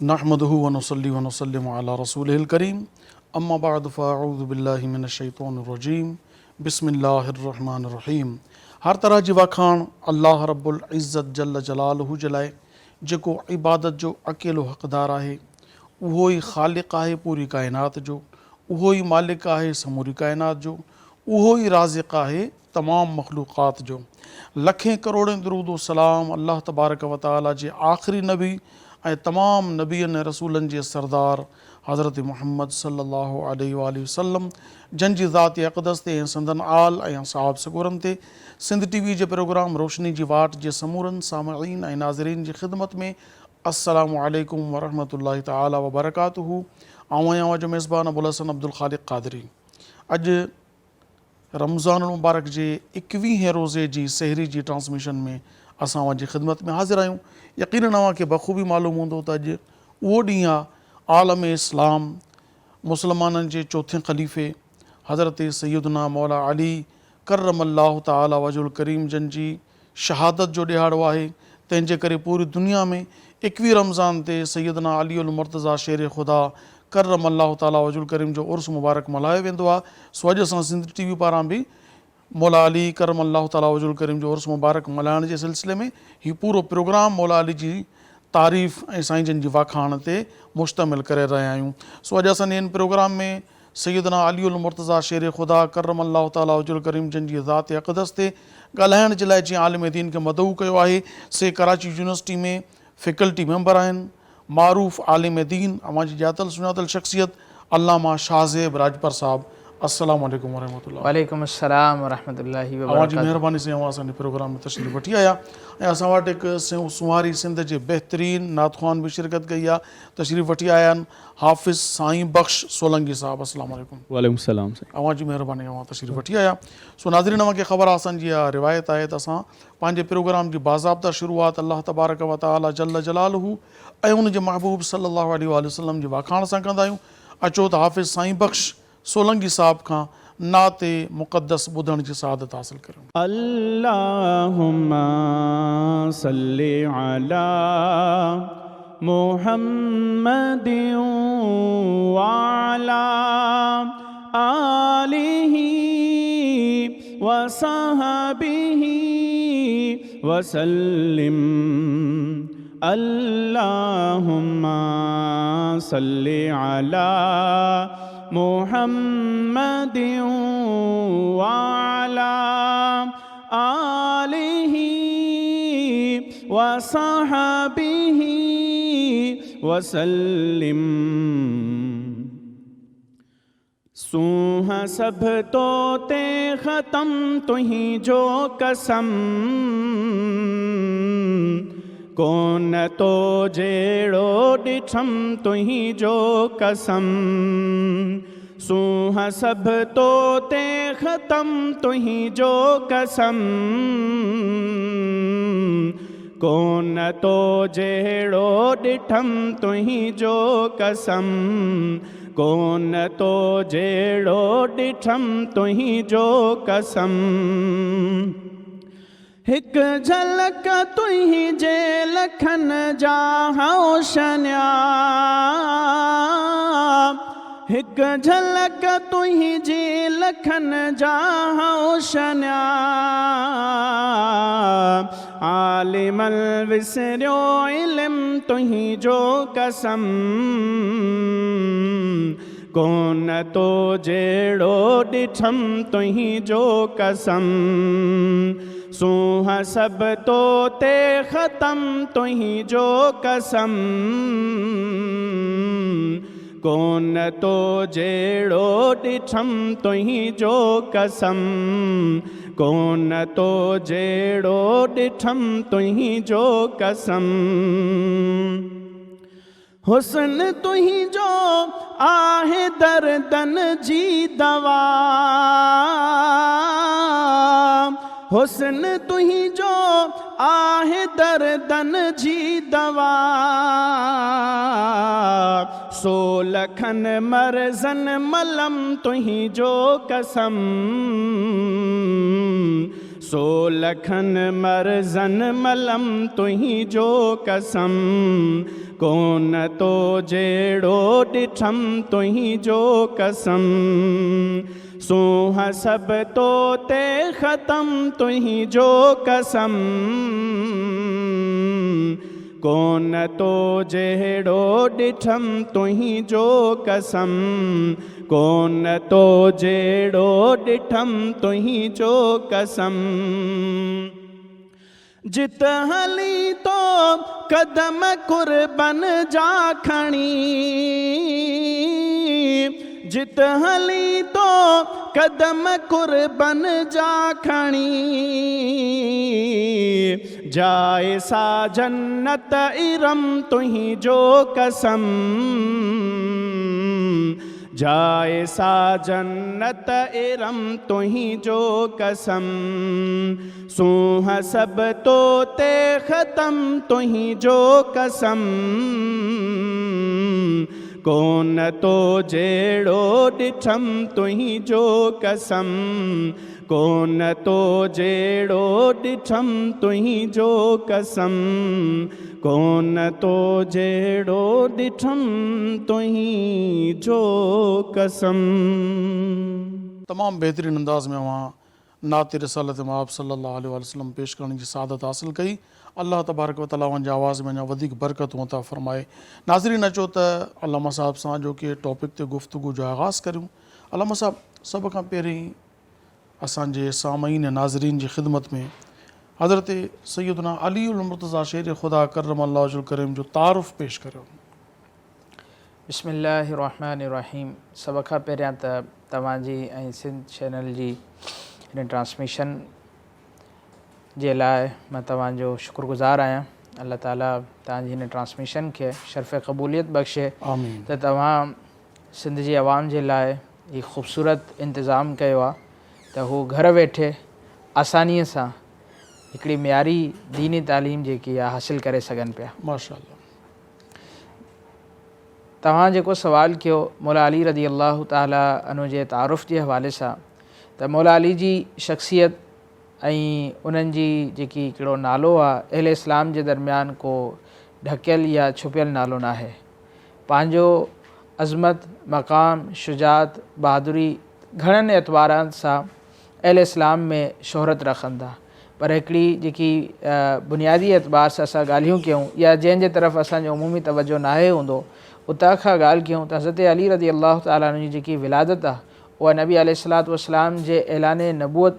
نحمده ونصلي ونسلم علي رسوله الڪريم اما بعد فاعوذ بالله من الشيطان الرجيم بسم الله الرحمن الرحيم هر طرح جي واکاڻ الله رب العزت جل جلاله جي لاء جيڪو عبادت جو اڪيلو حقدار آهي اهو ئي خالق آهي پوري ڪائنات جو اهو ئي مالڪ آهي سموري ڪائنات جو اهو ئي رازق آهي تمام مخلوقات جو لکين ڪروڙين درود و سلام الله تبارڪ و تعالي جي آخري نبي ۽ تمام نبين ۽ رسولن جي سردار حضرت محمد صلي الله عليه واٰله وسلم جن جي ذات اقدس تي ۽ سندن آل ۽ اصحاب سڳورن تي. سنڌ ٽي وي جي پروگرام روشني جي واٽ جي سمورن سامعين ۽ ناظرين جي خدمت ۾ السلام عليڪم ورحمة الله تعالي وبرڪاته. آئون آهيان اوهان جو ميزبان ابوالحسن عبدالخالق قادري. اڄ رمضان المبارڪ جي ايڪويهين روزي جي سحري جي ٽرانسميشن ۾ اسان اوهان جي خدمت ۾ حاضر آهيون. يقينن اوهان کي بخوبي معلوم هوندو ته اڄ اهو ڏينهن آهي عالم اسلام مسلمانن جي چوٿين خليفي حضرت سيدنا مولا علي ڪرم الله تعالي وجهه الڪريم جن جي شهادت جو ڏهاڙو آهي، تنهن جي ڪري پوري دنيا ۾ ايڪويهه رمضان تي سيدنا علي المرتضيٰ شير خدا ڪرم الله تعالي وجهه الڪريم جو عرس مبارڪ ملهايو ويندو آهي، سو اڄ اسان سنڌ ٽي وي پاران به مولا علي ڪرم الله تعالي وجهه الڪريم جو عرس مبارڪ ملهائڻ جي سلسلي ۾ هي پورو پروگرام مولا علي جي تعريف ۽ سائين جن جي واکاڻ تي مشتمل ڪري رهيا آهيون، سو اڄ اسان جي هن پروگرام ۾ سيدنا علي المرتضيٰ شير خدا ڪرم الله تعالي وجهه الڪريم جن جي ذات اقدس تي ڳالهائڻ جي لاء جنهن عالم دين کي مدعو ڪيو آهي سي ڪراچي يونيورسٽي ۾ فيڪلٽي ميمبر آهن معروف عالم دين اوهان جي ڄاتل سڃاتل شخصيت علامه شاهزيب راڄپر صاحب السلام عليڪم ورحمة الله. وعليڪم السلام ورحمة الله اوهان جي وبرڪاته. مهرباني سائين اوهان اسان جي پروگرام ۾ تشريف وٺي آيا ۽ اسان وٽ هڪ سونهاري سنڌ جي بهترين نعت خوان به شرڪت ڪئي آهي تشريف وٺي آيا آهن حافظ سائين بخش سولنگي صاحب السلام عليڪم. وعليڪم السلام سائين. اوهان جي مهرباني اوهان تشريف وٺي آيا. سو ناظرين اوهان کي خبر آهي اسان جي اها روايت آهي ته اسان پنهنجي پروگرام جي باضابطه شروعات الله تبارڪ و تعالي جل جلاله ۽ ان جي محبوب صلي الله عليه واٰله وسلم جي واکاڻ سان ڪندا آهيون. اچو ته حافظ سائين بخش سولنگي صاحب کان نعت مقدس ٻڌڻ جي سعادت حاصل ڪريون. اللهم صل علي محمد وعلي آله وصحبه وسلم اللهم صل علي محمد وعلي آله وصحبه وسلم. سونهن سڀ تو تي ختم تنهنجو قسم ڪونه تو جهڙو ڏٺم تنهنجو قسم سونهن سڀ تو تي ختم تنهنجو قسم ڪونه تو جهڙو ڏٺم تنهنجو قسم ڪونه تو جهڙو ڏٺم تنهنجو قسم. هڪ جهلڪ تنهنجي لکن جا هوشنيا هڪ جهلڪ تنهنجي لکن جا هوشنيا عالمن وسريو علم تنهنجو قسم ڪونه تو جهڙو ڏٺم تنهنجو قسم سونهن سڀ تو تي ختم تنهنجو قسم ڪونه تو جهڙو ڏٺم تنهنجو قسم ڪونه تو جهڙو ڏٺم تنهنجو قسم. حسن تنهنجو آهي دردن جي دوا حسن تنهنجو آهي دردن جي دوا سو لکن مرضن ملم تنهنجو قسم. سو لکن مرضن ملم تنهنجو قسم، ڪونه تو جهڙو ڏٺم تنهنجو قسم، سونهن سڀ تو تي ختم تنهنجو قسم، ڪونه تو جهڙو ڏٺم تنهنجو قسم، ڪونه تو جهڙو ڏٺم تنهنجو قسم. جت هلين ٿو قدم قربن جا کڻي، جت هلين ٿو قدم قربن جا کڻي، جاء سا جنت ارم تنهنجو قسم، جاء سا جنت ارم تنهنجو قسم، سونهن سڀ تو تي ختم تنهنجو قسم، ڪونه تو جهڙو ڏٺم تنهنجو قسم، ڪونه تو جهڙو ڏٺم تنهنجو قسم، ڪونه تو جهڙو ڏٺم تنهنجو قسم. تمام بهترين انداز ۾ اوهان نعت رسالت مآب صلّي اللّٰه عليه واٰله وسلّم پيش ڪرڻ جي سعادت حاصل ڪئي. الله تبارڪ و تعاليٰ اوهان جي آواز ۾ اڃا وڌيڪ برڪتون عطا فرمائي. ناظرين اچو ته علامه صاحب سان اڄوڪي ٽاپڪ تي گفتگو جو آغاز ڪريون. علامه صاحب سڀ کان پهرين اسان جي سامعين ۽ ناظرين جي خدمت ۾ حضرت سيدنا علي المرتضيٰ شير خدا ڪرم الله وجه الڪريم جو تعارف پيش ڪريو. بسم الله الرحمٰن الرحيم سڀ کان پهريان ته توهان جي ۽ سنڌ چينل جي هن ٽرانسميشن جي لاء مان توهان جو شڪر گذار آهيان الله تعالي توهان جي هن ٽرانسميشن کي شرف قبوليت بخشي ته توهان سنڌ جي عوام جي لاء هي خوبصورت انتظام ڪيو آهي ته هو گهر ويٺي آساني سان هڪڙي معياري ديني تعليم جيڪي آهي حاصل ڪري سگهن پيا. ماشاءالله. توهان جيڪو سوال ڪيو مولا علي رضي الله تعالٰي عنه جي تعارف جي حوالي سان ته مولا علي جي شخصيت ۽ انهن جي جيڪي هڪڙو نالو آهي اهل اسلام جي درميان ڪو ڍڪيل يا ڇپيل نالو ناهي پنهنجو عظمت مقام شجاعت بهادري گهڻن اعتبارات سان اهل اسلام ۾ شهرت رکن ٿا پر هڪڙي جيڪي بنيادي اعتبار سان اسان ڳالهيون ڪيون يا جنهن جي طرف اسان جو عمومي توجه ناهي هوندو اتان کان ڳالهه ڪيون ته حضرت علي رضي الله تعالٰي عنه جي جيڪي ولادت آهي اها نبي عليه الصلوة والسلام جي اعلان نبوت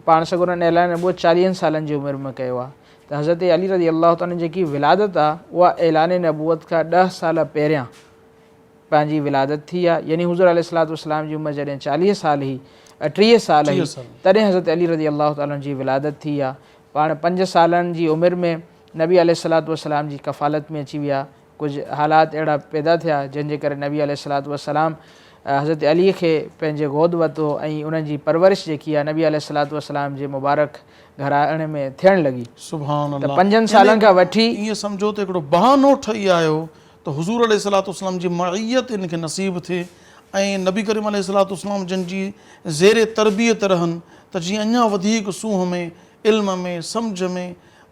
پاڻ سڳورن اعلان نبوت چاليهن سالن جي عمر ۾ ڪيو آهي ته حضرت علي رضي الله تعالٰي عنه جيڪي ولادت آهي اها اعلان نبوت کان ڏهه سال پهريان پنهنجي ولادت ٿي آ يعني حضور عليه الصلوة والسلام جي عمر جڏهن 40 سال هئي 30 سال هئي تڏهن حضرت علي رضي الله تعالٰي عنه جي ولادت ٿي آ پاڻ 5 سالن جي عمر ۾ نبي عليه الصلوة والسلام جي ڪفالت ۾ اچي ويا ڪجهه حالات اهڙا پيدا ٿيا جنهن جي ڪري نبي عليه الصلوة والسلام حضرت علي کي پنهنجي گود ورتو ۽ انهن جي پرورش جيڪي آ نبي عليه الصلوة والسلام جي مبارڪ گهراڻي ۾ ٿيڻ لڳي سبحان ته پنجن سالن کان وٺي ائين سمجهو ته هڪڙو بهانو ٺهي آيو ته حضور عليه الصلوة والسلام جي معيت ان کي نصيب ٿئي ۽ نبي ڪريم عليه الصلوة والسلام جن جي زير تربيت رهن ته جيئن اڃا وڌيڪ سونهن ۾ علم ۾ سمجهه ۾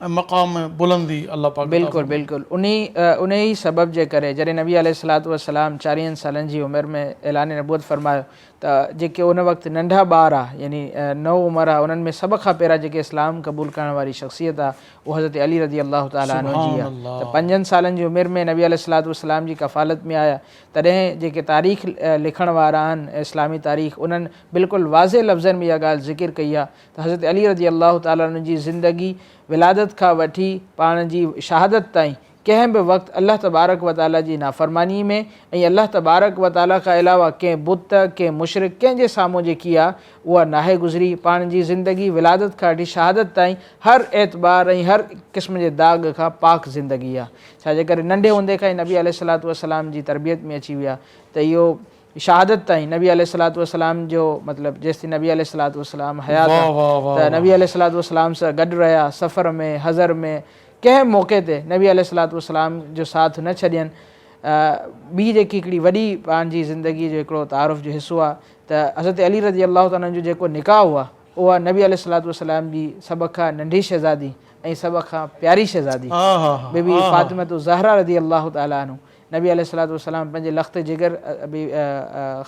۽ مقام ۾ بلندي الله پاڪ عطا بلڪل فرمائي. بلڪل انهي انهي ئي سبب جي ڪري جڏهن نبي عليه الصلوة والسلام چاليهن سالن جي عمر ۾ اعلان نبوت فرمايو ته جيڪي ان وقت ننڍا ٻار ها يعني نو عمر ها انهن ۾ سڀ کان پهريان جيڪي اسلام قبول ڪرڻ واري شخصيت ها اهو حضرت علي رضي الله تعالٰي عنه جي آ ته پنجن سالن جي عمر ۾ نبي عليه الصلوة والسلام جي ڪفالت ۾ آيا تڏهن جيڪي تاريخ لکڻ وارا آهن اسلامي تاريخ انهن بلڪل واضح لفظن ۾ اها ڳالهه ذڪر ڪئي آ ته حضرت علي رضي الله تعالٰي عنه جي زندگي ولادت کان وٺي پاڻ جي شهادت تائين ڪنهن به وقت الله تبارڪ و تعاليٰ جي نافرماني ۾ ۽ الله تبارڪ و تعاليٰ کان علاوه ڪنهن بت، ڪنهن مشرڪ، ڪنهن جي سامهون جيڪي آ اها ناهي گذري، پاڻ جي زندگي ولادت کان وٺي شهادت تائين هر اعتبار ۽ هر قسم جي داغ کان پاڪ زندگي آ. ڇا جي ڪري ننڍي هوندي کان ئي نبي عليه الصلوة والسلام جي تربيت ۾ اچي ويا ته اهو شهادت تائين نبي عليه الصلوة والسلام جو مطلب جيستائين نبي عليه الصلوة والسلام حيات آ ته نبي عليه الصلوة والسلام سان گڏ رهيا سفر ۾ حضر ۾ ڪنهن موقعي تي نبي عليه الصلوة والسلام جو ساٿ نه ڇڏين. ٻي جيڪي هڪڙي وڏي پنهنجي زندگي جو هڪڙو تعارف جو حصو آ ته حضرت علي رضي الله تعالٰي عنه جو جيڪو نڪاح هو اها نبي عليه الصلوة والسلام جي سڀ کان ننڍي شهزادي ۽ سڀ کان پياري شهزادي بيبي فاطمة الزهرا رضي الله تعالٰي عنه نبي عليه الصلوة والسلام پنهنجي لخت جگر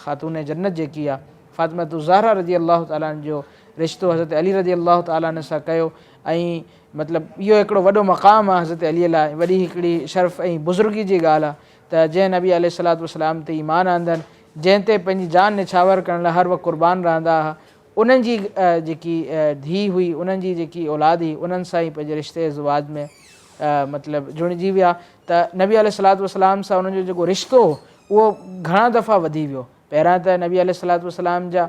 خاتون جنت جيڪي آ فاطمة الزهرا رضي الله تعالٰي عنه جو رشتو حضرت علي رضي الله تعالٰي عنه سان ڪيو ۽ مطلب اهو هڪڙو وڏو مقام آ حضرت علي لاء وڏي هڪڙي شرف ۽ بزرگي جي ڳالهه آ ته جنهن نبي عليه الصلوة والسلام تي ايمان آندن جنهن تي پنهنجي جان نڇاور ڪرڻ لاء هر وقت قربان رهندا ها انهن جي جيڪي ڌيء هئي، انهن جي جيڪي اولاد هئي، انهن سان ئي پنهنجي رشتي ازدواج ۾ مطلب جڙجي ويا ته نبي عليه الصلوة والسلام سان انهن جو جيڪو رشتو هو اهو گهڻا دفعا وڌي ويو. پهريان ته نبي عليه الصلوة والسلام جا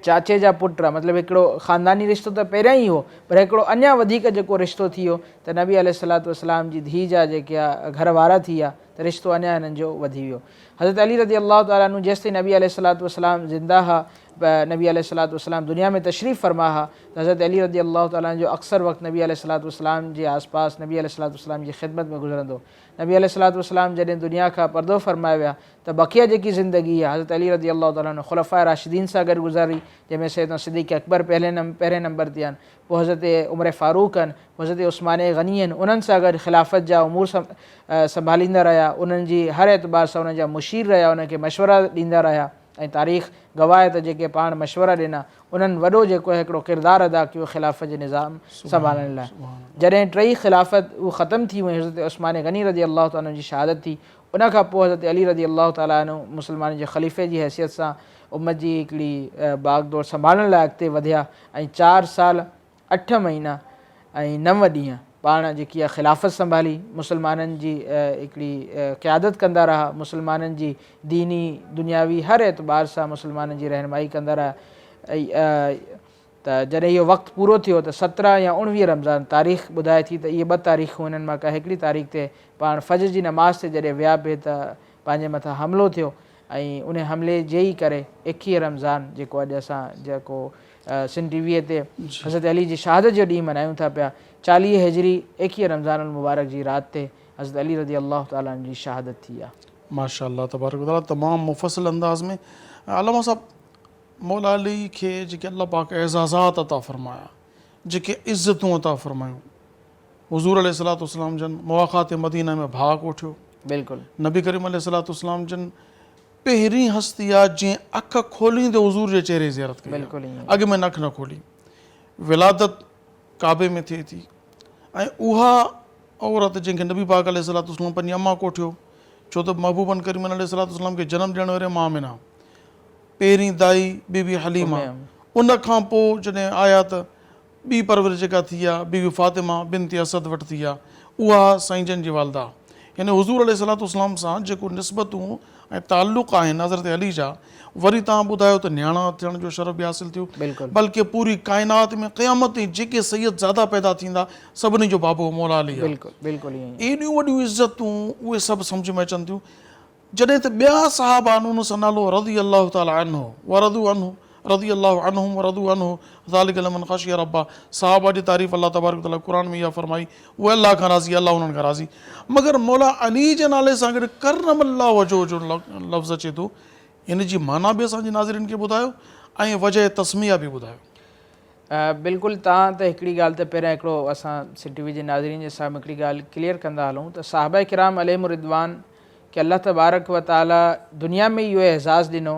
چاچي جا پٽ مطلب هڪڙو خانداني رشتو ته پهريان ئي هو پر هڪڙو اڃا وڌيڪ جيڪو رشتو ٿي ويو ته نبي عليه الصلوة والسلام جي ڌيء جا جيڪي گهر وارا ٿي ويا ته رشتو اڃا هنن جو وڌي ويو. حضرت علي رضي الله تعالٰي عنه جيستائين نبي عليه الصلوة والسلام زنده ها، نبي عليه الصلوة والسلام دنيا ۾ تشريف فرما ها ته حضرت علي رضي الله تعالٰي عنه جو اڪثر وقت نبي عليه الصلوة والسلام جي آس پاس نبي عليه الصلوة والسلام جي خدمت ۾ گذرندو. نبي عليه الصلوة والسلام جڏهن دنيا کان پردو فرمائي ويا ته بقيه جيڪي زندگي ها حضرت علي رضي الله تعالٰي عنه خلفاء راشدين سان گڏ گذاري جنهن ۾ سيدنا صديق اڪبر پهرين نمبر تي آهن پوء حضرت عمر فاروق آهن، پوء حضرت عثمان غني آهن، انهن سان گڏ خلافت جا امور سنڀاليندا رهيا، انهن جي هر اعتبار سان انهن جا مشير رهيا، انهن کي مشورا ڏيندا رهيا ۽ تاريخ گواهه آهي ته جيڪي پاڻ مشورا ڏنا، انهن وڏو جيڪو آهي هڪڙو ڪردار ادا ڪيو خلافت جي نظام سنڀالڻ لاء. جڏهن ٽئي خلافت ختم ٿي وئي، حضرت عثمان غني رضي الله تعالٰي عنه جي شهادت ٿي، ان کان پوء حضرت علي رضي الله تعالٰي عنه مسلمانن جي خليفي جي حيثيت سان امت جي هڪڙي باغ ڊور سنڀالڻ لاء اڳتي وڌيا ۽ چار سال اٺ مهينا ۽ نو ڏينهن پاڻ جيڪي اها خلافت سنڀالي مسلمانن جي هڪڙي قيادت ڪندا رها، مسلمانن جي ديني دنياوي هر اعتبار سان مسلمانن جي رهنمائي ڪندا رهيا ته جڏهن اهو وقت پورو ٿيو ته 17 يا 19 رمضان تاريخ ٻڌائي ٿي ته اهي ٻه تاريخون انهن مان ڪا هڪڙي تاريخ تي پاڻ فجر جي نماز تي جڏهن ويا پئي ته پنهنجي مٿان حملو ٿيو ۽ ان حملي جي ئي ڪري 21 رمضان جيڪو اڄ اسان جيڪو سنڌ ٽي ويء تي حضرت علي جي شهادت جو ڏينهن ملهايون ٿا پيا 40 هجري 21 رمضان المبارڪ جي رات تي حضرت علي رضي الله تعالٰي عنه جي شهادت ٿي آ. ماشاء الله تبارڪ وتعالي تمام مفصل انداز ۾ علامه صاحب مولا علي کي جيڪي الله پاڪ اعزازات عطا فرمايا جيڪي عزتون عطا فرمايون حضور عليه الصلوة والسلام جن مواخات مدينه ۾ ڀاء ڪوٺيو. بلڪل. نبي ڪريم عليه الصلوة والسلام جن پهرين هستي آ جنهن اک کوليندي حضور جي چهري جي زيارت ڪئي آ. بلڪل ائين. اڳ ۾ اک نه کولي. ولادت ڪعبي ۾ ٿئي ٿي ۽ اها عورت جنهن کي نبي پاڪ عليه الصلوة والسلام پنهنجي اما ڪوٺيو ڇو ته محبوبن ڪريمن عليه الصلوة والسلام کي جنم ڏيڻ واري اما آمنه پهرين دائي بيبي حليمه ان کان پوء جڏهن آيا ته ٻي پرورش جيڪا ٿي آ بي بي فاطمه بنت اسد وٽ ٿي آ اها سائين جن جي والده يعني حضور عليه الصلوة والسلام سان جيڪو نسبتون ۽ تعلق آهن حضرت علي جا وري توهان ٻڌايو ته نياڻا ٿيڻ جو شرف به حاصل ٿيو بلڪه پوري ڪائنات ۾ قيامت تائين جيڪي سيد زاده پيدا ٿيندا سڀني جو بابو مولا علي آ ايڏيون وڏيون عزتون اهي سڀ سمجهه ۾ اچن ٿيون جڏهن ته ٻيا صحابه آهن انهن سان نالو رضي الله تعالٰي عنه ورضو عنه رضي الله عنهم ورضو عنه ذلک لمن خشي ربه صحابه جي تعريف الله تبارڪ وتعالٰي قرآن ۾ اها فرمائي اهي الله کان راضي الله انهن کان راضي مگر مولا علي جي نالي سان گڏ ڪرم الله وجهه جو لفظ اچي ٿو ان جي معنيٰ به اسان جي ناظرين کي ٻڌايو ۽ وجه تسميه به ٻڌايو. بلڪل تان ته هڪڙي ڳالهه ته پهريان هڪڙو اسان سي ٽي وي جي ناظرين جي سامهون هڪڙي ڳالهه ڪليئر ڪندا هلون ته صحابه ڪرام عليهم الرضوان کي الله تبارڪ و تعالي دنيا ۾ اهو اعزاز ڏنو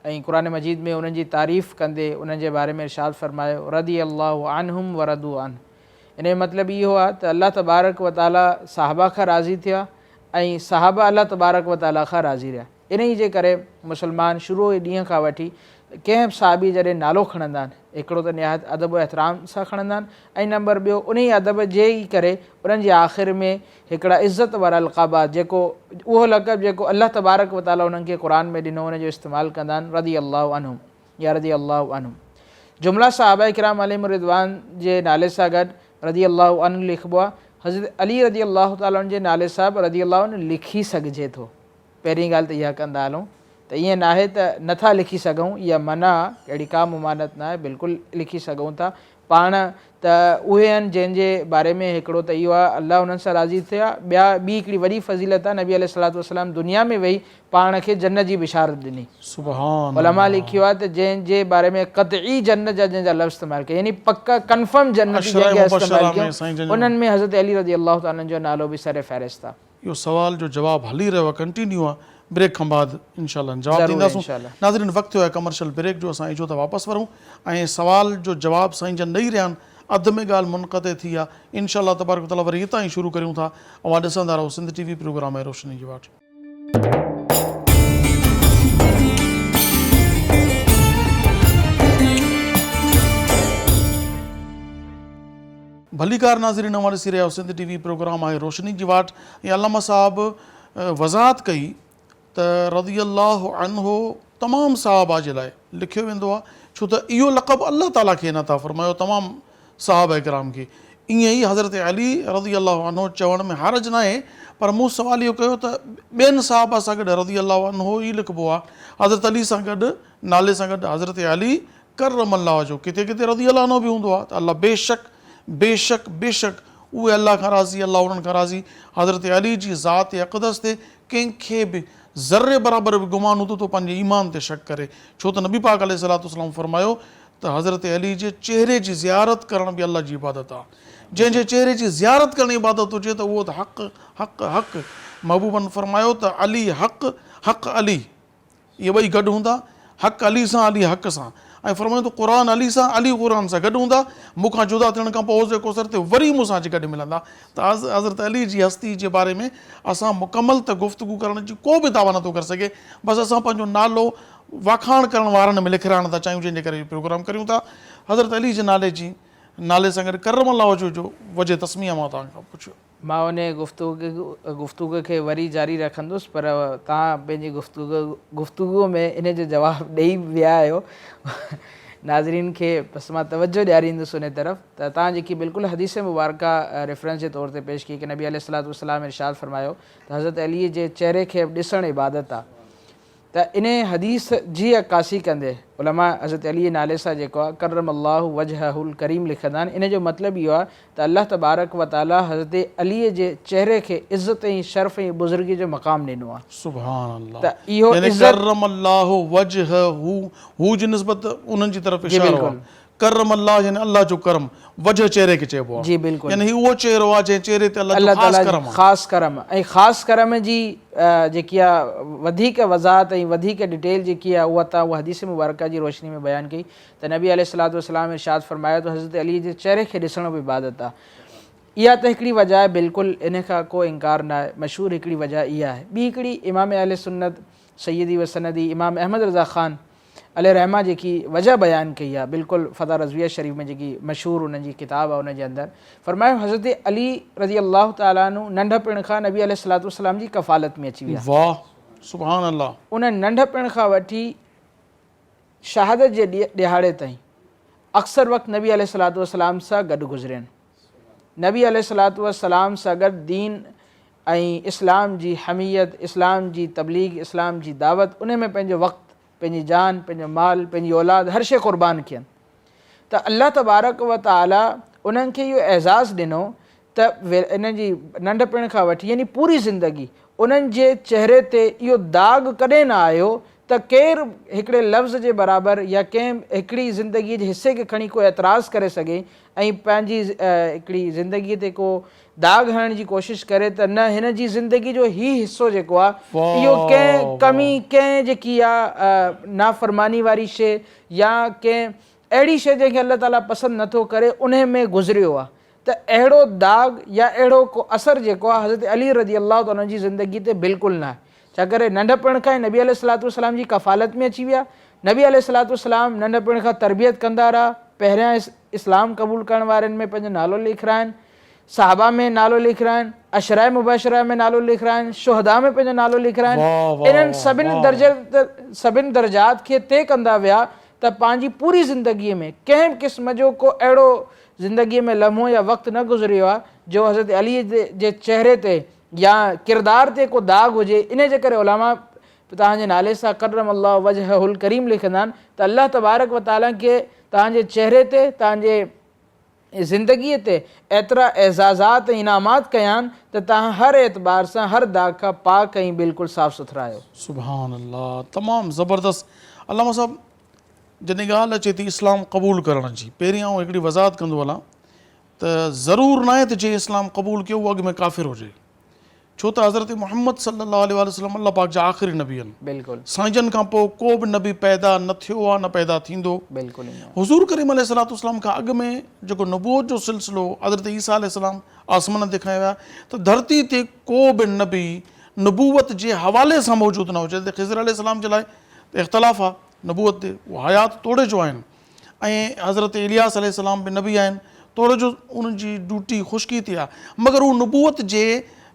۽ قرآن مجيد ۾ انهن جي تعريف ڪندي انهن جي باري ۾ ارشاد فرمايو رضي الله عنهم ورضو عنه ان جو مطلب اهو آهي ته الله تبارڪ و تعالي صحابه کان راضي ٿيا ۽ صحابه الله تبارڪ و تعالي کان راضي رهيا انهيء جي ڪري مسلمان شروع ئي ڏينهن کان وٺي ڪنهن به صحابي جڏهن نالو کڻندا آهن، هڪڙو ته نهايت ادب و احترام سان کڻندا آهن ۽ نمبر ٻيو انهيء ادب جي ئي ڪري انهن جي آخر ۾ هڪڙا عزت وارا القابات جيڪو اهو لقب جيڪو الله تبارڪ و تعاليٰ انهن کي قرآن ۾ ڏنو ان جو استعمال ڪندا آهن رضي الله عنهم يا رضي الله عنهم جمله صحابه ڪرام عليهم الرضوان جي نالي سان گڏ رضي الله عنه لکبو آهي حضرت علي رضي الله تعاليٰ عنه جي نالي سان به رضي الله عنه لکي سگهجي ٿو. پهرين ڳالهه ته اها ڪندا هلون ته ائين ناهي ته نه ٿا لکي سگهون يا منع آ، اهڙي ڪا ممانعت ناهي، بلڪل لکي سگهون ٿا، پاڻ ته اهي آهن جنهن جي باري ۾ هڪڙو ته اهو آهي الله انهن سان راضي ٿيا ٻيا ٻي هڪڙي وڏي فضيلت آهي نبي عليه الصلوة والسلام دنيا ۾ ويهي پاڻ کي جنت جي بشارت ڏني. سبحان علماء الله. لکيو آهي ته جنهن جي باري ۾ قطعي جنت جا جنهن جا لفظ استعمال ڪيا يعني پڪ ڪنفرم جنتي عشره جنهن کي مبشره استعمال ۾ ڪيو سائين جن جو. انهن ۾ حضرت علي رضي الله تعالٰي عنه جو نالو به سر فهرست آهي. اهو سوال جو جواب هلي رهيو آهي ڪنٽينيو آهي بريڪ کان بعد انشاء الله جواب ضرور ڏينداسون انشاء الله. ناظرين وقت ٿيو آهي ڪمرشل بريڪ جو اسان اجهو ٿا واپس ورون ۽ سوال جو جواب سائين جن ڏئي رهيا آهن اڌ ۾ ڳالهه منقطع ٿي آهي انشاء الله تبارڪ وتعالي وري هتان ئي شروع ڪريون ٿا اوهان ڏسندا رهو سنڌ ٽي وي پروگرام ۽ روشني جي واٽ. ڀليڪار ناظرين اوهان ڏسي رهيا آهيو سنڌ ٽي وي پروگرام آهي روشني جي واٽ ۽ علامه صاحب وضاحت ڪئي ته رضي الله عنه تمام صحابه جي لاء لکيو ويندو آهي ڇو ته اهو لقب الله تعالي کين عطا فرمايو تمام صحابه ڪرام کي ائين ئي حضرت علي رضي الله عنه چوڻ ۾ حرج ناهي پر مون سوال اهو ڪيو ته ٻين صحابه سان گڏ رضي الله عنه ئي لکبو آهي حضرت علي سان گڏ نالي سان گڏ حضرت علي ڪرم الله وجهه ڪٿي ڪٿي رضي الله عنه به هوندو آهي ته الله بيشڪ بيشڪ بيشڪ اهي الله کان راضي الله انهن کان راضي حضرت علي جي ذات اقدس تي ڪنهن کي به ذري برابر به گمان هوندو ته پنهنجي ايمان تي شڪ ڪري ڇو ته نبي پاڪ عليه الصلوة والسلام فرمايو ته حضرت علي جي چهري جي زيارت ڪرڻ به الله جي عبادت آهي جنهن جي چهري جي زيارت ڪرڻ عبادت هجي ته اهو ته حق حق حق محبوبن فرمايو ته علي حق حق علي اهي ٻئي گڏ هوندا، حق علي سان علي حق سان ۽ فرمايو ته قرآن علي سان علي قرآن سان گڏ هوندا، مون کان جدا ٿيڻ کان پوء حوض ڪوثر تي وري مون سان اچي گڏ ملندا ته حضرت علي جي هستي جي باري ۾ اسان مڪمل ته گفتگو ڪرڻ جي ڪو به دعويٰ نٿو ڪري سگهي بس اسان پنهنجو نالو واکاڻ ڪرڻ وارن ۾ لکرائڻ ٿا چاهيون جنهن جي ڪري اهو پروگرام ڪريون ٿا حضرت علي جي نالي جي نالي سان گڏ ڪرم الله وجهه جو وجه تسميه مان توهان کان پڇيو. مان انهيء گفتگو کي وري جاري رکندس پر توهان پنهنجي گفتگو ۾ ان جو جواب ڏئي ويا آهيو. ناظرين کي بس مان توجهه ڏياريندس انهيء طرف ته توهان جيڪي بلڪل حديث مبارڪه ريفرنس جي طور تي پيش ڪئي ڪه نبي عليه الصلوة والسلام ارشاد فرمايو ته حضرت علي جي چهري کي ڏسڻ عبادت آهي. ته انهيء حديث جي عڪاسي ڪندي علماء حضرت علي جي نالي سان جيڪو آهي ڪرم الله وجهه الڪريم لکندا آهن ان جو مطلب اهو آهي ته الله تبارڪ و تعالي حضرت علي جي چهري کي عزت ۽ شرف ۽ بزرگي جو مقام ڏنو آهي. سبحان الله ته اهو يعني عزت ڪرم الله وجهه هو جي نسبت انهن جي طرف جي اشارو بلڪل. آهي ڪرم الله يعني الله جو ڪرم، وجه چهري کي چئبو آهي. جي بلڪل. يعني هي اهو چهرو آهي جنهن چهري تي الله جو الله خاص تعالي ڪرم آهي. خاص ڪرم ۽ خاص ڪرم جي جيڪي آهي وڌيڪ وضاحت ۽ وڌيڪ ڊيٽيل جيڪي آهي اها تان اها حديث مبارڪه جي روشني ۾ بيان ڪئي ته نبي عليه الصلوة والسلام ارشاد فرمايو ته حضرت علي جي چهري کي ڏسڻ به عبادت آهي. اها ته هڪڙي وجه آهي بلڪل ان کان ڪو انڪار نه آهي مشهور هڪڙي وجه اها آهي. ٻي هڪڙي امام اهل سنت سيدي و سندي امام احمد رضا خان عليه الرحمة جيڪي وجه بيان ڪئي آهي بلڪل فتح رضويه شريف ۾ جيڪي مشهور انهن جي ڪتاب آهي ان جي اندر فرمايو حضرت علي رضي الله تعالٰي عنه ننڍپڻ کان نبي عليه الصلوة والسلام جي ڪفالت ۾ اچي ويا. واه سبحان الله. ان ننڍپڻ کان وٺي شهادت جي ڏهاڙي تائين اڪثر وقت نبي عليه الصلوة والسلام سان گڏ گذرين. نبي عليه الصلوة والسلام سان گڏ دين ۽ اسلام جي حميت، اسلام جي تبليغ، اسلام جي دعوت انهي ۾ پنهنجو وقت پنهنجي جان، پنهنجو مال، پنهنجي اولاد هر شيء قربان ڪين ته الله تبارڪ و تعالي انهن کي اهو اعزاز ڏنو ته انهن جي ننڍپڻ کان وٺي يعني پوري زندگي انهن جي چهري تي اهو داغ ڪڏهن نه آيو ته ڪير هڪڙي لفظ جي برابر يا ڪنهن هڪڙي زندگي جي حصي کي کڻي ڪو اعتراض ڪري سگهي ۽ پنهنجي هڪڙي زندگي تي ڪو داغ هڻڻ جي ڪوشش ڪري ته نه هن جي زندگي جو هي حصو جيڪو آ اهو ڪنهن ڪمي ڪنهن جيڪي آ نافرماني واري شي يا ڪنهن اهڙي شي جنهن کي الله تعالي پسند نٿو ڪري انهي ۾ گذريو آ ته اهڙو داغ يا اهڙو ڪو اثر جيڪو آ حضرت علي رضي الله تعالي عنه جي زندگي تي بلڪل نه آهي ڇاڪري ننڍپڻ کان ئي نبي عليه الصلوة والسلام جي ڪفالت ۾ اچي ويا. نبي عليه الصلوة والسلام ننڍپڻ کان تربيت ڪندا رها. پهريان اسلام قبول ڪرڻ وارن ۾ پنهنجو نالو لکرائن، صحابه ۾ نالو لکرائن، عشره مبشره ۾ نالو لکرائن، شهداء ۾ پنهنجو نالو لکرائن. انهن سڀن درجات کي طئي ڪندا ويا ته پنهنجي پوري زندگيء ۾ ڪنهن به قسم جو ڪو اهڙو زندگيء ۾ لمحو يا وقت نه گذريو آهي جو حضرت علي جي چهري تي يا ڪردار تي ڪو داغ هجي انهي جي ڪري علماء توهان جي نالي سان ڪرم الله وجهه الڪريم لکندا آهن ته الله تبارڪ وتعالي کي توهان جي چهري تي توهان جي زندگيء تي ايترا اعزازات ۽ انعامات ڪيا آهن ته توهان هر اعتبار سان هر داغ کان پاڪ ۽ بلڪل صاف سٿرا آهيو. سبحان الله تمام زبردست علامه صاحب جڏهن ڳالهه اچي ٿي اسلام قبول ڪرڻ جي پهرين آئون هڪڙي وضاحت ڪندو هلان ته ضرور ناهي ته جنهن اسلام قبول ڪيو اهو اڳ ۾ ڪافر هجي ڇو ته حضرت محمد صلي الله عليه واٰله وسلم الله پاڪ جا آخري نبي آهن. بلڪل. سائين جن کان پوء ڪو به نبي پيدا نه ٿيو آهي نه پيدا ٿيندو. بلڪل ائين. حضور ڪريم عليه الصلوة والسلام کان اڳ ۾ جيڪو نبوت جو سلسلو حضرت عيسيٰ عليه السلام آسمانن تي کنيو ويا ته ڌرتي تي ڪو به نبي نبوت جي حوالي سان موجود نه هجي. حضرت خضر عليه السلام جي لاء ته اختلاف آهي نبوت تي اهي حيات توڙي جو آهن ۽ حضرت الياس عليه السلام به نبي آهن توڙي جو انهن جي ڊيوٽي خشڪي تي آهي مگر هو نبوت جي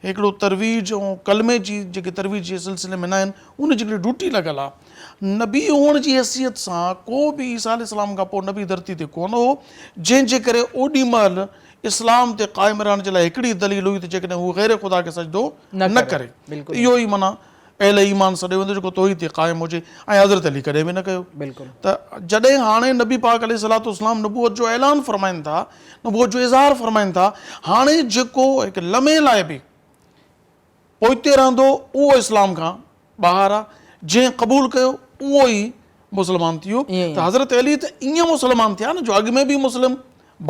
هڪڙو ترويج ۽ ڪلمي جي جيڪي ترويج جي سلسلي ۾ ناهن ان جي هڪڙي ڊيوٽي لڳل آهي نبي هئڻ جي حيثيت سان ڪو به عيسيٰ عليه السلام کان پوء نبي ڌرتي تي ڪونه هو جنهن جي ڪري اوڏي مهل اسلام تي قائم رهڻ جي لاء هڪڙي دليل هئي ته جيڪڏهن هو غير خدا کي سجدو نه ڪري ته اهو ئي معنيٰ اهل ايمان سڏيو ويندو جيڪو توحيد تي قائم هجي ۽ حضرت علي ڪڏهن به نه ڪيو. بلڪل. ته جڏهن هاڻي نبي پاڪ عليه الصلوة والسلام نبوت جو اعلان فرمائن ٿا، نبوت جو اظهار فرمائن ٿا، هاڻي جيڪو هڪ لمحي لاء به پوئتي رهندو اهو اسلام کان ٻاهر آ، جنهن قبول ڪيو اهو ئي مسلمان ٿي ويو. ته حضرت علي ته ائين مسلمان ٿيا نه جو اڳ ۾ به مسلم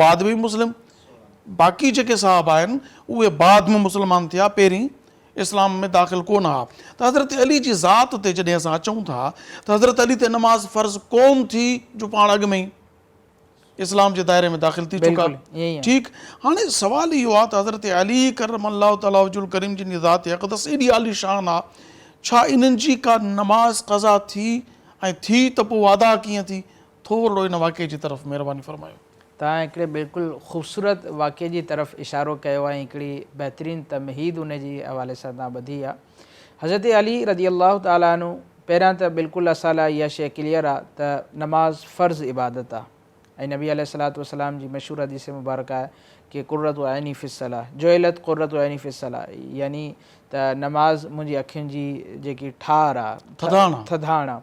بعد ۾ به مسلم، باقي جيڪي صحابه آهن اهي بعد ۾ مسلمان ٿيا پهرين اسلام ۾ داخل ڪو نه ها ته حضرت علي جي ذات تي جڏهن اسان اچون ٿا ته حضرت علي تي نماز فرض ڪون ٿي جو پاڻ اڳ ۾ ئي اسلام جي دائري ۾ داخل ٿي چڪا. ٺيڪ هاڻي سوال اهو آهي ته حضرت علي ڪرم الله تعالٰي وجه الڪريم جن جي ذات اقدس ايڏي عالي شان آهي ڇا انهن جي ڪا نماز قضا ٿي ۽ ٿي ته پوء ادا ڪيئن ٿي ٿورڙو ان واقعي جي طرف مهرباني فرمايو. توهان هڪڙي بلڪل خوبصورت واقعي جي طرف اشارو ڪيو آهي ۽ هڪڙي بهترين تمهيد ان جي حوالي سان توهان ٻڌي آهي. حضرت علي رضي الله تعالٰي عنه پهريان ته بلڪل اسان لاء اها شيء ڪليئر آهي ته نماز فرض عبادت آهي ۽ نبي عليه الصلوة والسلام جي مشهور حديث مبارڪ آهي ڪي قرة عيني في الصلاة جعلت قرة عيني في الصلاة يعني ته نماز منهنجي اکين جي جيڪي ٺار آهي ٿڌاڻ آهي.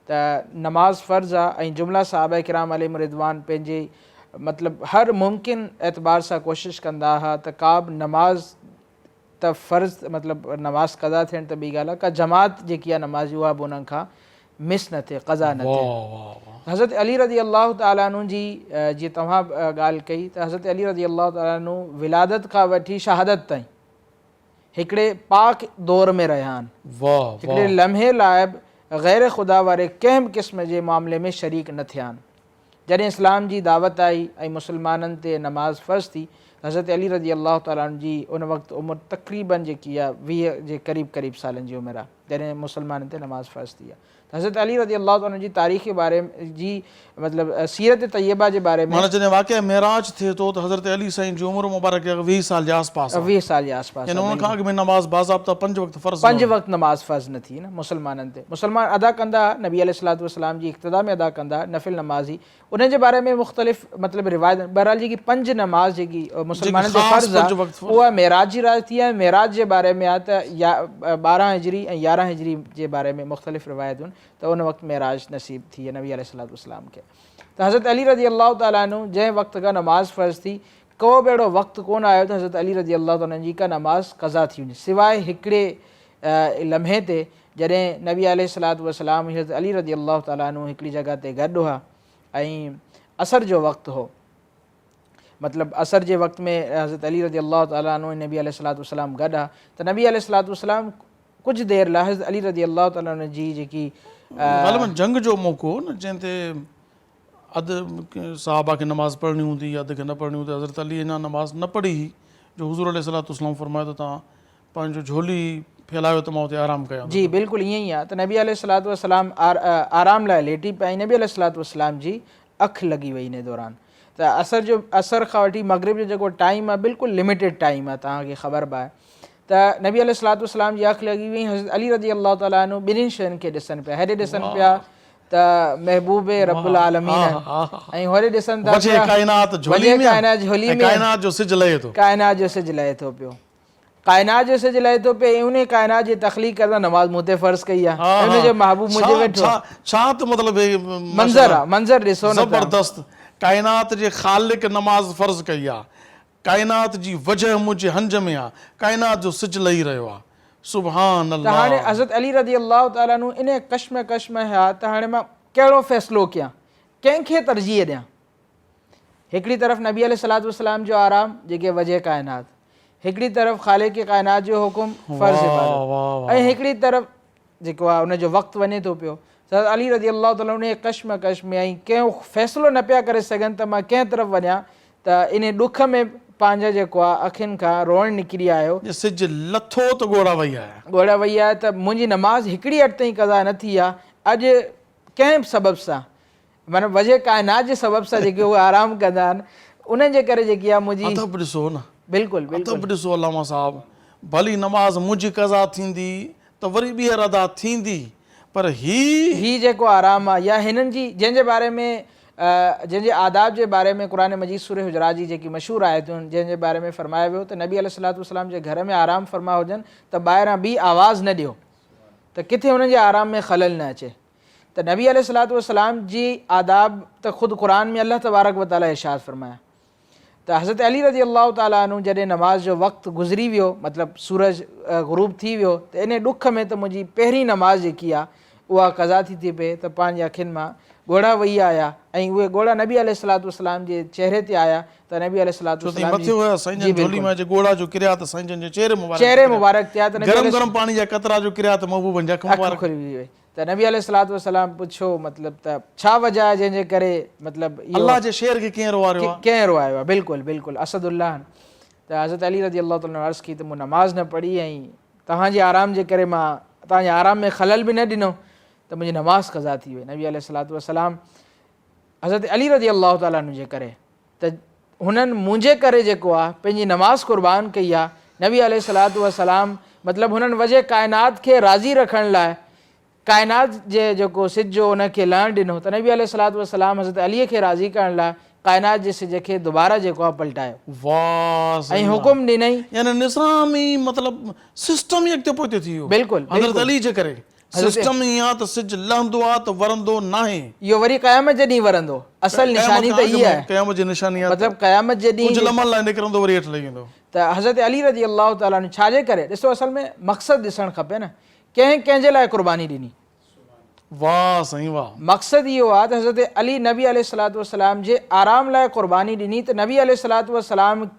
ته نماز فرض آ ۽ جمله صحابه ڪرام عليهم الرضوان پنهنجي مطلب هر ممڪن اعتبار سان ڪوشش ڪندا ها ته ڪا به نماز ته فرض مطلب نماز قضا ٿيڻ ته ٻي ڳالهه آ ڪا جماعت جيڪي آ نماز جي اها به انهن کان مس نه ٿئي قضا نه ٿئي. حضرت علي رضي الله تعالٰي عنه جي جيئن توهان ڳالهه ڪئي ته حضرت علي رضي الله تعالٰي عنه ولادت کان وٺي شهادت تائين هڪڙي پاڪ دور ۾ رهيا آهن. هڪڙي لمحي لاء به غير خدا واري ڪنهن به قسم جي معاملي ۾ شريڪ نه ٿيا آهن. جڏهن اسلام جي دعوت آئي ۽ مسلمانن تي نماز فرض ٿي ته حضرت علي رضي الله تعالٰي عنه جي ان وقت عمر تقريباً جيڪي آهي 20 جي قريب قريب سالن جي عمر آهي جڏهن مسلمانن تي نماز فرض ٿي آهي. حضرت علي رضي الله تعالٰي عنه جي تاريخ جي باري جي مطلب سيرت طيبه جي باري ۾. معنيٰ جڏهن واقعه معراج ٿئي ٿو ته حضرت علي سائين جي عمر مبارڪ 20 سال جي آس پاس آهي. 20 سال جي آس پاس يعني ان کان اڳ ۾ نماز باضابطه پنج وقت فرض نه پنج وقت نماز فرض نه ٿي نه مسلمانن تي. مسلمان ادا ڪندا ها نبي عليه الصلوة والسلام جي اقتدا ۾ ادا ڪندا ها نفل نماز هي انهن جي باري ۾ مختلف مطلب روايت بهرحال جيڪي پنج نماز جيڪي مسلمانن تي فرض آ اها معراج جي رات ٿي آهي معراج جي باري ۾ آ ته 12 هجري ۽ 11 هجري جي باري ۾ مختلف روايتون ته ان وقت معراج نصيب ٿي نبي عليه الصلوة والسلام کي ته حضرت علي رضي الله تعالٰي عنه جنهن وقت کان نماز فرض ٿي ڪو به اهڙو وقت ڪونه آيو ته حضرت علي رضي الله تعالٰي عنه جي ڪا نماز قضا ٿي وڃي سواء هڪڙي لمحي تي جڏهن نبي عليه الصلوة والسلام ۽ حضرت علي رضي الله تعالٰي عنه هڪڙي جڳهه تي گڏ هئا ۽ عصر جو وقت هو مطلب عصر جي وقت ۾ حضرت علي رضي الله تعالٰي عنه ۽ نبي عليه الصلوة والسلام گڏ هئا ته نبي عليه الصلوة والسلام ڪجهه دير لاء حضرت علي رضي الله تعالٰي عنه جي جيڪي غالباً جنگ جو موقعو هو نه جنهن تي اڌ صحابه کي نماز پڙهڻي هوندي اڌ کي نه پڙهڻي هوندي حضرت علي اڃا نماز نه پڙهي هئي جو حضور عليه الصلوة والسلام فرمايو ته توهان پنهنجو جهولي ڦهلايو ته مان اتي آرام ڪيان ٿو. جي بلڪل ائين ئي آهي ته نبي عليه الصلوة والسلام آرام لاء ليٽي پيا ۽ نبي عليه الصلوة والسلام جي اک لڳي وئي انهي دوران ته عصر جو عصر کان وٺي مغرب جو جيڪو ٽائيم آهي بلڪل لميٽيڊ ٽائيم آهي توهان کي خبر به آهي ته نبي عليه الصلوة والسلام جي اک لڳي وئي حضرت علي رضي الله تعالٰي عنه ٻنهين شين کي ڏسن پيا هيڏي ڏسن پيا ته محبوب رب العالمين ۽ هوري ڏسن ٿا وجه ڪائنات جهولي ۾ ۽ ڪائنات جو سج لهي ٿو ڪائنات جو سج لهي ٿو پيو ڪائنات جو سج لهي ٿو پيو ۽ انهي ڪائنات جي تخليق ڪندڙ نماز مون تي فرض ڪئي آهي ۽ ان جو محبوب منهنجي ويٺو ڇا ته مطلب هي منظر آ منظر ڏسو نه زبردست. ڪائنات جي خالق نماز فرض ڪئي آ، ڪائنات جي وجهه منهنجي هنج ۾ آ، ڪائنات جو سج لهي رهيو آ. سبحان ته هاڻي الله. حضرت علي رضي الله تعالٰي عنه انهيء ڪشمڪش ۾ هيا ته هاڻي مان ڪهڙو فيصلو ڪيان، ڪنهن کي ترجيح ڏيان؟ هڪڙي طرف نبي عليه الصلوة والسلام جو آرام جيڪي وجه ڪائنات، هڪڙي طرف خالق ڪائنات جو حڪم فرض عبادت ۽ هڪڙي طرف جيڪو آهي ان جو وقت وڃي ٿو پيو. حضرت علي رضي الله تعالٰي عنه انهيء ڪشمڪش ۾ ۽ ڪنهن فيصلو نه پيا ڪري سگهن ته مان ڪنهن طرف وڃان ته انهي ڏک ۾ پنهنجا جيڪو آهي اکين کان روئڻ نڪري آيو. جي سج لٿو ته ڳوڙها وهي آيا. ڳوڙها وهي آيا ته منهنجي نماز هڪڙي اٺ تائين قضا نه ٿي آهي اڄ ڪنهن به سبب سان معنيٰ وجه ڪائنات جي سبب سان جيڪي اهي آرام ڪندا آهن انهن جي ڪري جيڪي آهي منهنجي. ادب ڏسو نه. بلڪل بلڪل. ادب ڏسو علامه صاحب ڀلي نماز منهنجي قضا ٿيندي ته وري ٻيهر ادا ٿيندي پر هي. هي جيڪو آرام آهي يا هنن جي جنهن جي باري ۾ جنهن جي آداب جي باري ۾ قرآن مجيد سوره حجرات جي جيڪي مشهور آيتون جنهن جي باري ۾ فرمايو ويو ته نبي عليه الصلوة والسلام جي گهر ۾ آرام فرما هجن ته ٻاهران به آواز نه ڏيو ته ڪٿي هنن جي آرام ۾ خلل نه اچي. ته نبي عليه الصلوة والسلام جي آداب ته خود قرآن ۾ الله تبارڪ و تعالي ارشاد فرمايا ته حضرت علي رضي الله تعالي عنه جڏهن نماز جو وقت گذري ويو مطلب سورج غروب ٿي ويو ته انهي ڏک ۾ ته منهنجي پهرين نماز جيڪي آ اها قضا ٿي ٿي پئي ته پنهنجي اکين مان ڳوڙها وهي آيا ۽ اهي ڳوڙها نبي عليه الصلوة والسلام جي چهري تي آيا ته نبي عليه الصلوة ڇو ته والسلام مٿي هيا سائين جي جن جهولي بلڪل مان جي ڳوڙها جو ڪريا ته سائين جن جي چهري مبارڪ تي چهري ڪريا مبارڪ تي آيا ته نبي گرم عليه گرم پاڻي جا قطرا جو ڪريا ته محبوبن جي اک اک مبارڪ کلي وئي ته نبي عليه الصلوة والسلام پڇيو مطلب ته ڇا وجه آهي جنهن جي ڪري مطلب اهو الله جي شعر کي ڪنهن روئاريو آهي؟ ڪنهن روئايو آهي بلڪل بلڪل اسد الله ته حضرت علي رضي الله تعالٰي عنه عرض ڪئي ته مون نماز نه پڙهي ۽ توهان جي آرام جي ڪري مان توهان جي آرام ۾ خلل به نه ڏنو ته منهنجي نماز قضا ٿي وئي نبي عليه الصلوة والسلام حضرت علي رضي الله تعالٰي عنه جي ڪري ته هنن منهنجي ڪري جيڪو آ پنهنجي نماز قربان ڪئي آ نبي عليه الصلوة والسلام مطلب هنن وجه ڪائنات کي راضي رکڻ لاء ڪائنات جي جيڪو سج هو ان کي لهڻ ڏنو ته نبي عليه الصلوة والسلام حضرت علي کي راضي ڪرڻ لاء ڪائنات جي سج کي دوباره جيڪو آ پلٽايو واه ۽ سائين واه حڪم ڏنائين. يعني نظام ئي مطلب سسٽم ئي اڳتي پوئتي ٿي ويو بلڪل حضرت بلڪل علي جي ڪري حضرت سسٽم ائين آ ته سج لهندو آ ته ورندو ناهي. اهو وري قيامت جي ڏينهن ورندو. اصل قيامت نشاني کان ته اڳ هيء ۾ آهي. قيامت جي نشاني آ ته مطلب قيامت جي ڏينهن ڪجهه لمحن لاء نڪرندو وري هيٺ لهي ويندو. ته حضرت علي رضي الله تعالٰي عنه ڇا جي ڪري؟ ڏسو اصل ۾ مقصد ڏسڻ کپي نه. ڪنهن ڪنهن جي لاء قرباني ڏني. واه سائين واه. مقصد اهو آ ته حضرت علي نبي عليه الصلوة والسلام جي آرام لاء قرباني ڏني ته نبي عليه الصلوة والسلام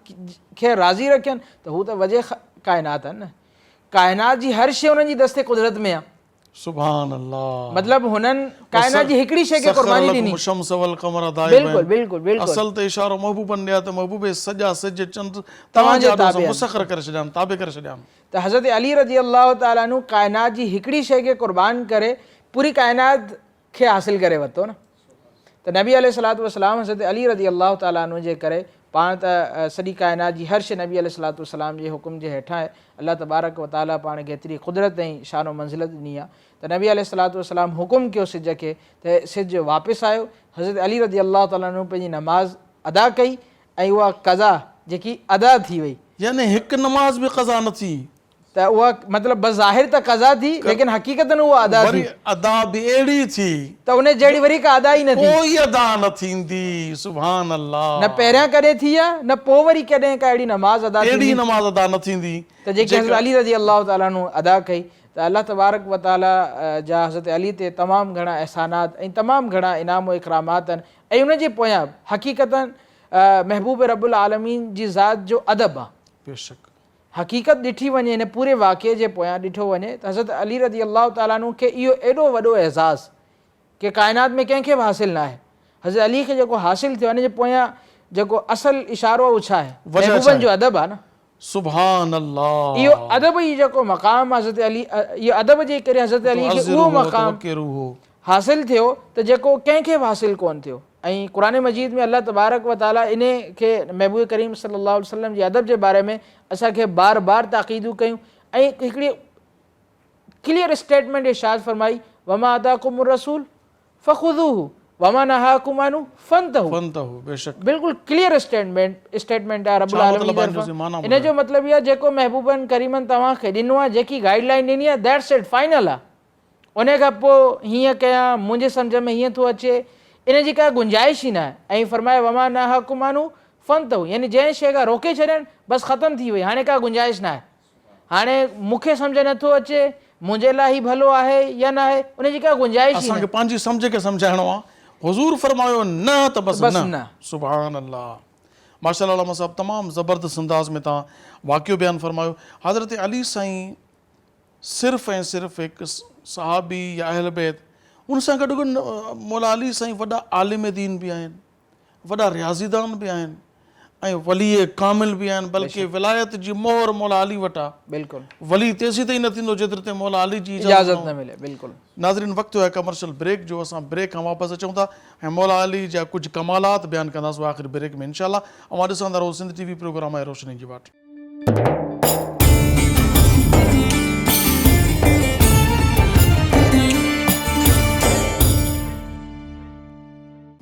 کي راضي رکين ته هو ته وجه ڪائنات آهن نه. ڪائنات جي هر شيء انهن جي دست قدرت ۾ آ. سبحان الله. مطلب هنن ڪائنات جي هڪڙي شيء کي سخر قرباني لڪم ڏني. الشمس والقمر دائبين. بلڪل بلڪل بلڪل. اصل ته اشارو محبوبن ڏي آ ته محبوب اهي سڄا سج چنڊ توهان توهان جي جي آڏو تابع اسان آهن. مسخر ڪري ڇڏيا آهن، تابع ڪري ڇڏيا آهن. ته حضرت علي رضي الله تعالٰي عنه ڪائنات جي هڪڙي شيء کي قربان ڪري پوري ڪائنات کي حاصل ڪري ورتو نه. ته نبي عليه الصلوة والسلام حضرت علي رضي الله تعالٰي عنه جي ڪري پاڻ ته سڄي ڪائنات جي هر شيء نبي عليه الصلوة والسلام جي حڪم جي هيٺان آهي الله تبارڪ و تعالٰي پاڻ کي ايتري قدرت ۽ شان و منزلت ڏني آهي ته نبي عليه الصلوة والسلام حڪم ڪيو سج کي ته سج واپس آيو حضرت علي رضي الله تعالٰي عنه پنهنجي نماز ادا ڪئي ۽ اها قضا جيڪي ادا ٿي وئي. يعني هڪ نماز به قضا نه ٿي. ته اها مطلب بظاهر ته قضا ٿي ليڪن حقيقتن اها ادا ٿي. وري ادا به اهڙي ٿي. ته ان جهڙي وري ڪا ادا ئي نه ٿي. ڪوئي ادا نه ٿيندي سبحان الله. نه پهريان ڪڏهن ٿي آ نه پوء وري ڪڏهن ڪا اهڙي نماز ادا ٿيندي. اهڙي نماز ادا نه ٿيندي. ته جيڪي حضرت علي رضي الله تعالٰي عنه ادا ڪئي ته الله تبارڪ و تعالٰي جا حضرت علي تي تمام گهڻا احسانات ۽ تمام گهڻا انعام و اڪرامات آهن ۽ ان جي پويان حقيقتن محبوب رب العالمين جي ذات جو ادب آ. بيشڪ. حقيقت ڏٺي وڃي هن پوري واقعي جي پويان ڏٺو وڃي ته حضرت علي رضي الله تعالٰي عنه کي اهو ايڏو وڏو اعزاز ڪي ڪائنات ۾ ڪنهن کي به حاصل ناهي حضرت علي کي جيڪو حاصل ٿيو ان جي پويان جيڪو اصل اشارو آهي اهو ڇا آهي محبوبن جو ادب آهي نه. سبحان الله. اهو ادب ئي جيڪو مقام حضرت علي اهو ادب جي ڪري حضرت علي کي اهو مقام حاصل ٿيو ته جيڪو ڪنهن کي به حاصل ڪونه ٿيو ۽ قرآن مجيد ۾ الله تبارڪ و تعالي انهي کي محبوب ڪريم صلي الله عليه وسلم جي ادب جي باري ۾ اسان کي بار بار تاڪيدون ڪيون ۽ هڪڙي ڪليئر اسٽيٽمينٽ ارشاد فرمائي وما آتاڪم الرسول فخذوه وما نهاڪم عنه فانتهوا فانتهوا بيشڪ بلڪل ڪليئر اسٽيٽمينٽ اسٽيٽمينٽ آهي رب ڇا العالمين مطلب جي آهي ان جو طرفان معنيٰ ان ٻڌايو. جو مطلب اهو آهي جيڪو محبوبن ڪريمن توهان کي ڏنو آهي جيڪي گائيڊ لائين ڏني آهي that's it final آهي ان کان پوء هيئن ڪيان منهنجي سمجهه ۾ هيئن ٿو اچي ان جي ڪا گنجائش ئي ناهي ۽ فرمايو وما نهاڪم عنه فانتهوا يعني جنهن شيء کان روڪي ڇڏين بس ختم ٿي وئي هاڻي ڪا گنجائش ناهي هاڻي مون کي سمجهه نٿو اچي منهنجي لاء هي ڀلو آهي يا ناهي ان جي ڪا گنجائش ئي اسان نه. کي پنهنجي سمجهه کي سمجهائڻو آهي حضور فرمايو نه ته بس نه. سبحان الله ماشاءالله علامه صاحب تمام زبردست انداز ۾ توهان واقعو بيان فرمايو حضرت علي سائين صرف ۽ صرف هڪ صحابي يا اهل بيت ان سان گڏو گڏ مولا علي سائين وڏا عالم دين به آهن وڏا رياضيدان به آهن ۽ ولي ڪامل به آهن بلڪه ولايت جي مهر مولا علي وٽ آهي بلڪل ولي تيسين تائين نه ٿيندو جيتري تائين مولا علي جي اجازت نه ملي بلڪل ناظرين وقت ٿيو آهي ڪمرشل بريڪ جو اسان بريڪ کان واپس اچون ٿا ۽ مولا علي جا ڪجهه ڪمالات بيان ڪنداسون آخري بريڪ ۾ انشاء الله اوهان ڏسندا رهو سنڌ ٽي وي پروگرام آهي روشني جي واٽ.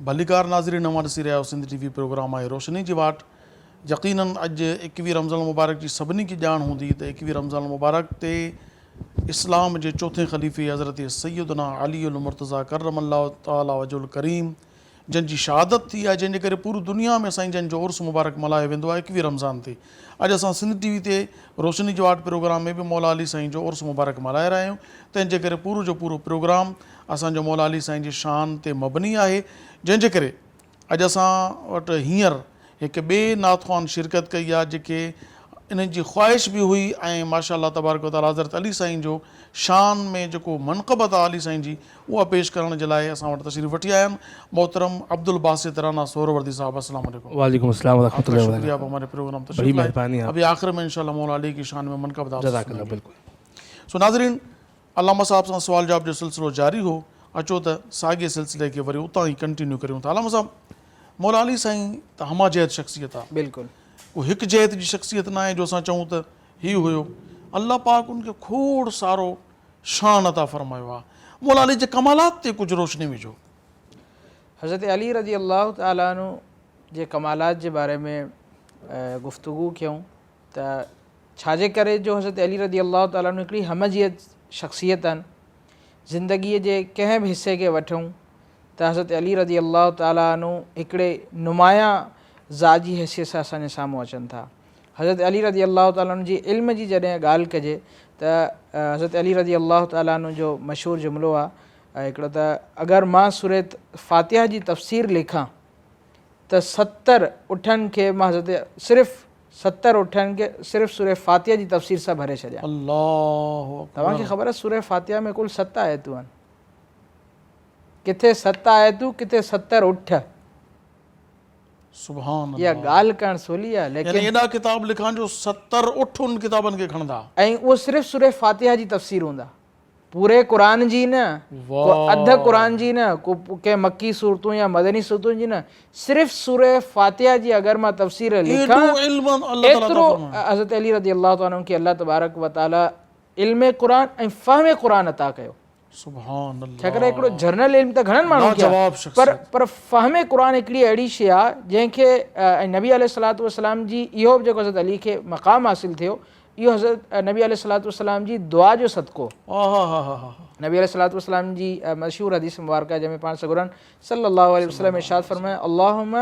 ڀليڪار ناظرين اوهان ڏسي رهيا آهيو سنڌ ٽي وي پروگرام آهي روشني جي واٽ يقينن اڄ ايڪويهه رمضان المبارڪ جي سڀني کي ڄاڻ هوندي ته ايڪويهه رمضان المبارڪ تي اسلام جي چوٿين خليفي حضرت سيدنا علي المرتضيٰ ڪرم الله تعالٰي وجهه الڪريم جن جي شهادت ٿي آهي جنهن جي ڪري پوري دنيا ۾ سائين جن جو عرس مبارڪ ملهايو ويندو آهي ايڪويهه رمضان تي اڄ اسان سنڌ ٽي وي تي روشني جو آرٽ پروگرام ۾ به مولا علي سائين جو عرس مبارڪ ملهائي رهيا آهيون تنهن جي ڪري پورو جو پورو پروگرام اسان جو مولا علي سائين جي شان تي مبني آهي جنهن جي ڪري اڄ اسان وٽ هينئر هڪ ٻئي نعت خوان شرڪت ڪئي آهي جيڪي انهن جي خواهش به هئي ۽ ماشاء الله تبارڪ وتعالي حضرت علي سائين جو شان ۾ جيڪو منقبت آهي علي سائين جي اها پيش ڪرڻ جي لاء اسان وٽ تشريف وٺي آيا آهن محترم عبدالباسط رانا سهروردي صاحب السلام عليڪم. وعليڪم السلام ورحمة آپ کا الله شڪريه وبرڪاته آپ هماري پروگرام بڙي تشريف لائي مهرباني آپ ابي آخر ۾ انشاء الله مولا علي ڪي شان ۾ منقبت آپ سي جزاڪ الله سنينگي بلڪل. سو ناظرين علامه صاحب سان سوال جواب جو سلسلو جاري هو اچو ته ساڳئي سلسلي کي وري اتان ئي ڪنٽينيو ڪريون ٿا علامه صاحب مولا علي سائين ته همه جهت شخصيت آ بلڪل ڪو هڪ جهت جي شخصيت ناهي جو اسان چئون ته هي هيو الله پاڪ ان کي کوڙ سارو شان عطا فرمايو آ مولا علي جي ڪمالات تي ڪجهه روشني وجهو. حضرت علي رضي الله تعالٰي عنه جي ڪمالات جي باري ۾ گفتگو ڪيون ته ڇا جي ڪري جو حضرت علي رضي الله تعالٰي عنه هڪڙي همه جهت شخصيت آهن زندگيء جي ڪنهن به حصي کي وٺون ته حضرت علي رضي الله تعالٰي عنه هڪڙي نمايان ذات جي حيثيت سان اسان جي سامهون اچن ٿا. حضرت علي رضي الله تعالٰي عنه جي علم جي جڏهن ڳالهه ڪجي ته حضرت علي رضي الله تعالٰي عنه جو مشهور جملو آهي هڪڙو ته اگر مان سورة فاتحه جي تفسير لکان ته 70 اٺن کي مان حضرت صرف 70 اٺن کي صرف سورة فاتحه جي تفسير سان ڀري ڇڏيان. الله اڪبر. توهان کي خبر آهي سورة فاتحه ۾ ڪل 7 آيتون آهن. ڪٿي 7 آيتون ڪٿي 70 اٺ. سبحان اها الله. ڳالهه ڪرڻ سولي آهي ليڪن. يعني ايڏا ڪتاب لکان جو 70 اٺ ان ڪتابن کي کڻندا. ۽ اهو صرف سورة فاتحه جي تفسير هوندا. پوري قرآن جي نه، ڪو اڌ قرآن جي نه، ڪو ڪنهن مڪي سورتون يا مدني سورتن جي نه، صرف سورة فاتحه جي اگر مان تفسير لکان، ايترو حضرت علي رضي الله تعالٰي عنه کي الله تبارڪ و تعالٰي علم قرآن ۽ فهم قرآن عطا ڪيو. سبحان الله. ڇاڪاڻ هڪڙو جرنل علم ته گهڻن ماڻهن کي آهي پر پر فهم قرآن هڪڙي اهڙي شيء آهي جنهن کي ۽ نبي عليه الصلوة والسلام جي اهو به جيڪو حضرت علي کي مقام حاصل ٿيو اهو حضرت نبي عليه الصلوة والسلام جي دعا جو صدقو. نبي عليه الصلوة والسلام جي مشهور حديث مبارڪه جنهن ۾ پاڻ سڳورن صلي الله عليه وسلم ارشاد فرمايو اللهم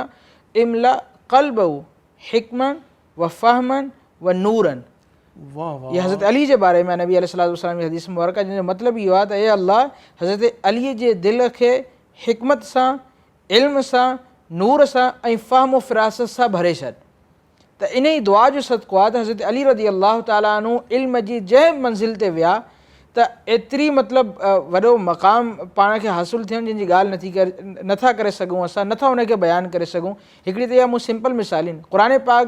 املأ قلبه حڪما وفهما ونورا واه اها حضرت علي جي باري ۾ نبي عليه الصلوة والسلام جي حديث مبارڪه جنهن جو مطلب اهو آهي ته اي الله حضرت علي جي دل کي حڪمت سان علم سان نور سان ۽ فهم و فراست سان ڀري ڇڏ ته انهي دعا جو صدقو آهي ته حضرت علي رضي الله تعالٰي عنه علم جي جنهن منزل تي ويا ته ايتري مطلب وڏو مقام پاڻ کي حاصل ٿيڻ جنهن جي ڳالهه نٿي ڪري نٿا ڪري سگهون اسان نٿا ان کي بيان ڪري سگهون هڪڙي ته اها مون سمپل مثال ڏني قرآن پاڪ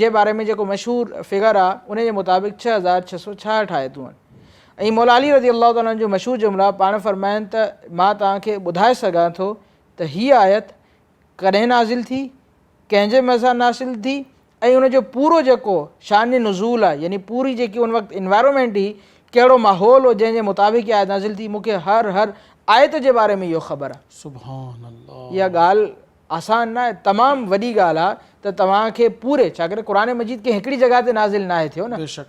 جي باري ۾ جيڪو مشهور فگر آهي ان جي مطابق 6666 آيتون آهن ۽ مولا علي رضي الله تعالٰي عنه جو مشهور جملو آهي پاڻ فرمائن ته مان توهان کي ٻڌائي سگهان ٿو ته هي آيت ڪڏهن نازل ٿي، ڪنهن جي مٿان نازل ٿي ۽ ان جو پورو جيڪو شان نزول آهي يعني پوري جيڪي ان وقت انوائرمينٽ هئي، ڪهڙو ماحول هو جنهن جي مطابق اها آيت نازل ٿي، مون کي هر هر آيت جي باري ۾ اهو خبر آهي. سبحان الله. اها ڳالهه آسان ناهي، تمام وڏي ڳالهه آهي ته توهان کي پوري، ڇاڪاڻ قرآن مجيد ڪنهن هڪڙي جڳهه تي نازل ناهي ٿيو نه. بيشڪ.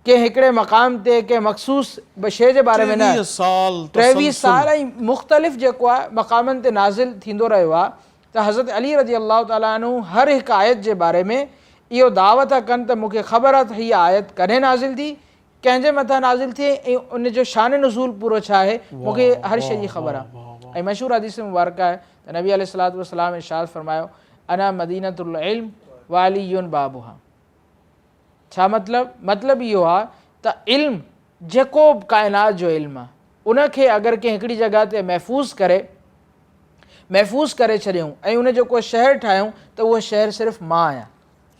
ڪنهن هڪڙي مقام تي ڪنهن مخصوص شيء جي باري ۾ نه، 23 سال 23 تسلسل. سال ۽ مختلف جيڪو آهي مقامن تي نازل ٿيندو رهيو آهي ته حضرت علي رضي الله تعالٰي عنه هر هڪ آيت جي باري ۾ اهو دعويٰ ٿا ڪن ته مون کي خبر آهي ته هيء آيت ڪڏهن نازل ٿي، ڪنهن جي مٿان نازل ٿي ۽ ان جو شان نزول پورو ڇا آهي، مون کي واهه هر شيء جي واهه خبر واهه آهي. واهه واهه. ۽ مشهور حديث مبارڪه آهي ته نبي عليه الصلوة والسلام ارشاد فرمايو، انا مدينة العلم وعلي بابها. ڇا مطلب؟ مطلب اهو آ ته علم جيڪو به ڪائنات جو علم آ ان کي اگر ڪنهن هڪڙي جڳهه تي محفوظ ڪري محفوظ ڪري ڇڏيون ۽ ان جو ڪو شهر ٺاهيون ته اهو شهر صرف مان آهيان.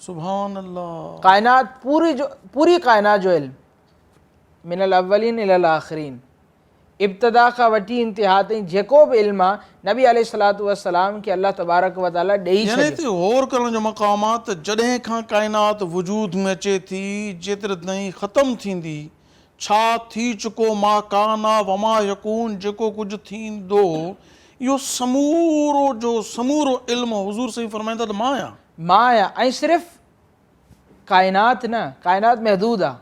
سبحان الله. ڪائنات پوري جو پوري ڪائنات جو علم من الاولين الي الاخرين ابتدا کان وٺي انتها تائين جيڪو به علم آ نبي عليه الصلوة والسلام کي الله تبارڪ و تعالي ڏئي يعني ڇڏيو. هتي غور ڪرڻ جو مقام آ ته جڏهن کان ڪائنات وجود ۾ اچي ٿي جيتري تائين ختم ٿيندي ڇا ٿي چڪو ما ڪان وما يڪون جيڪو ڪجهه ٿيندو اهو سمورو جو سمورو علم حضور سائين فرمائن ٿا ته مان آهيان. مان آهيان ۽ صرف ڪائنات نه ڪائنات محدود آ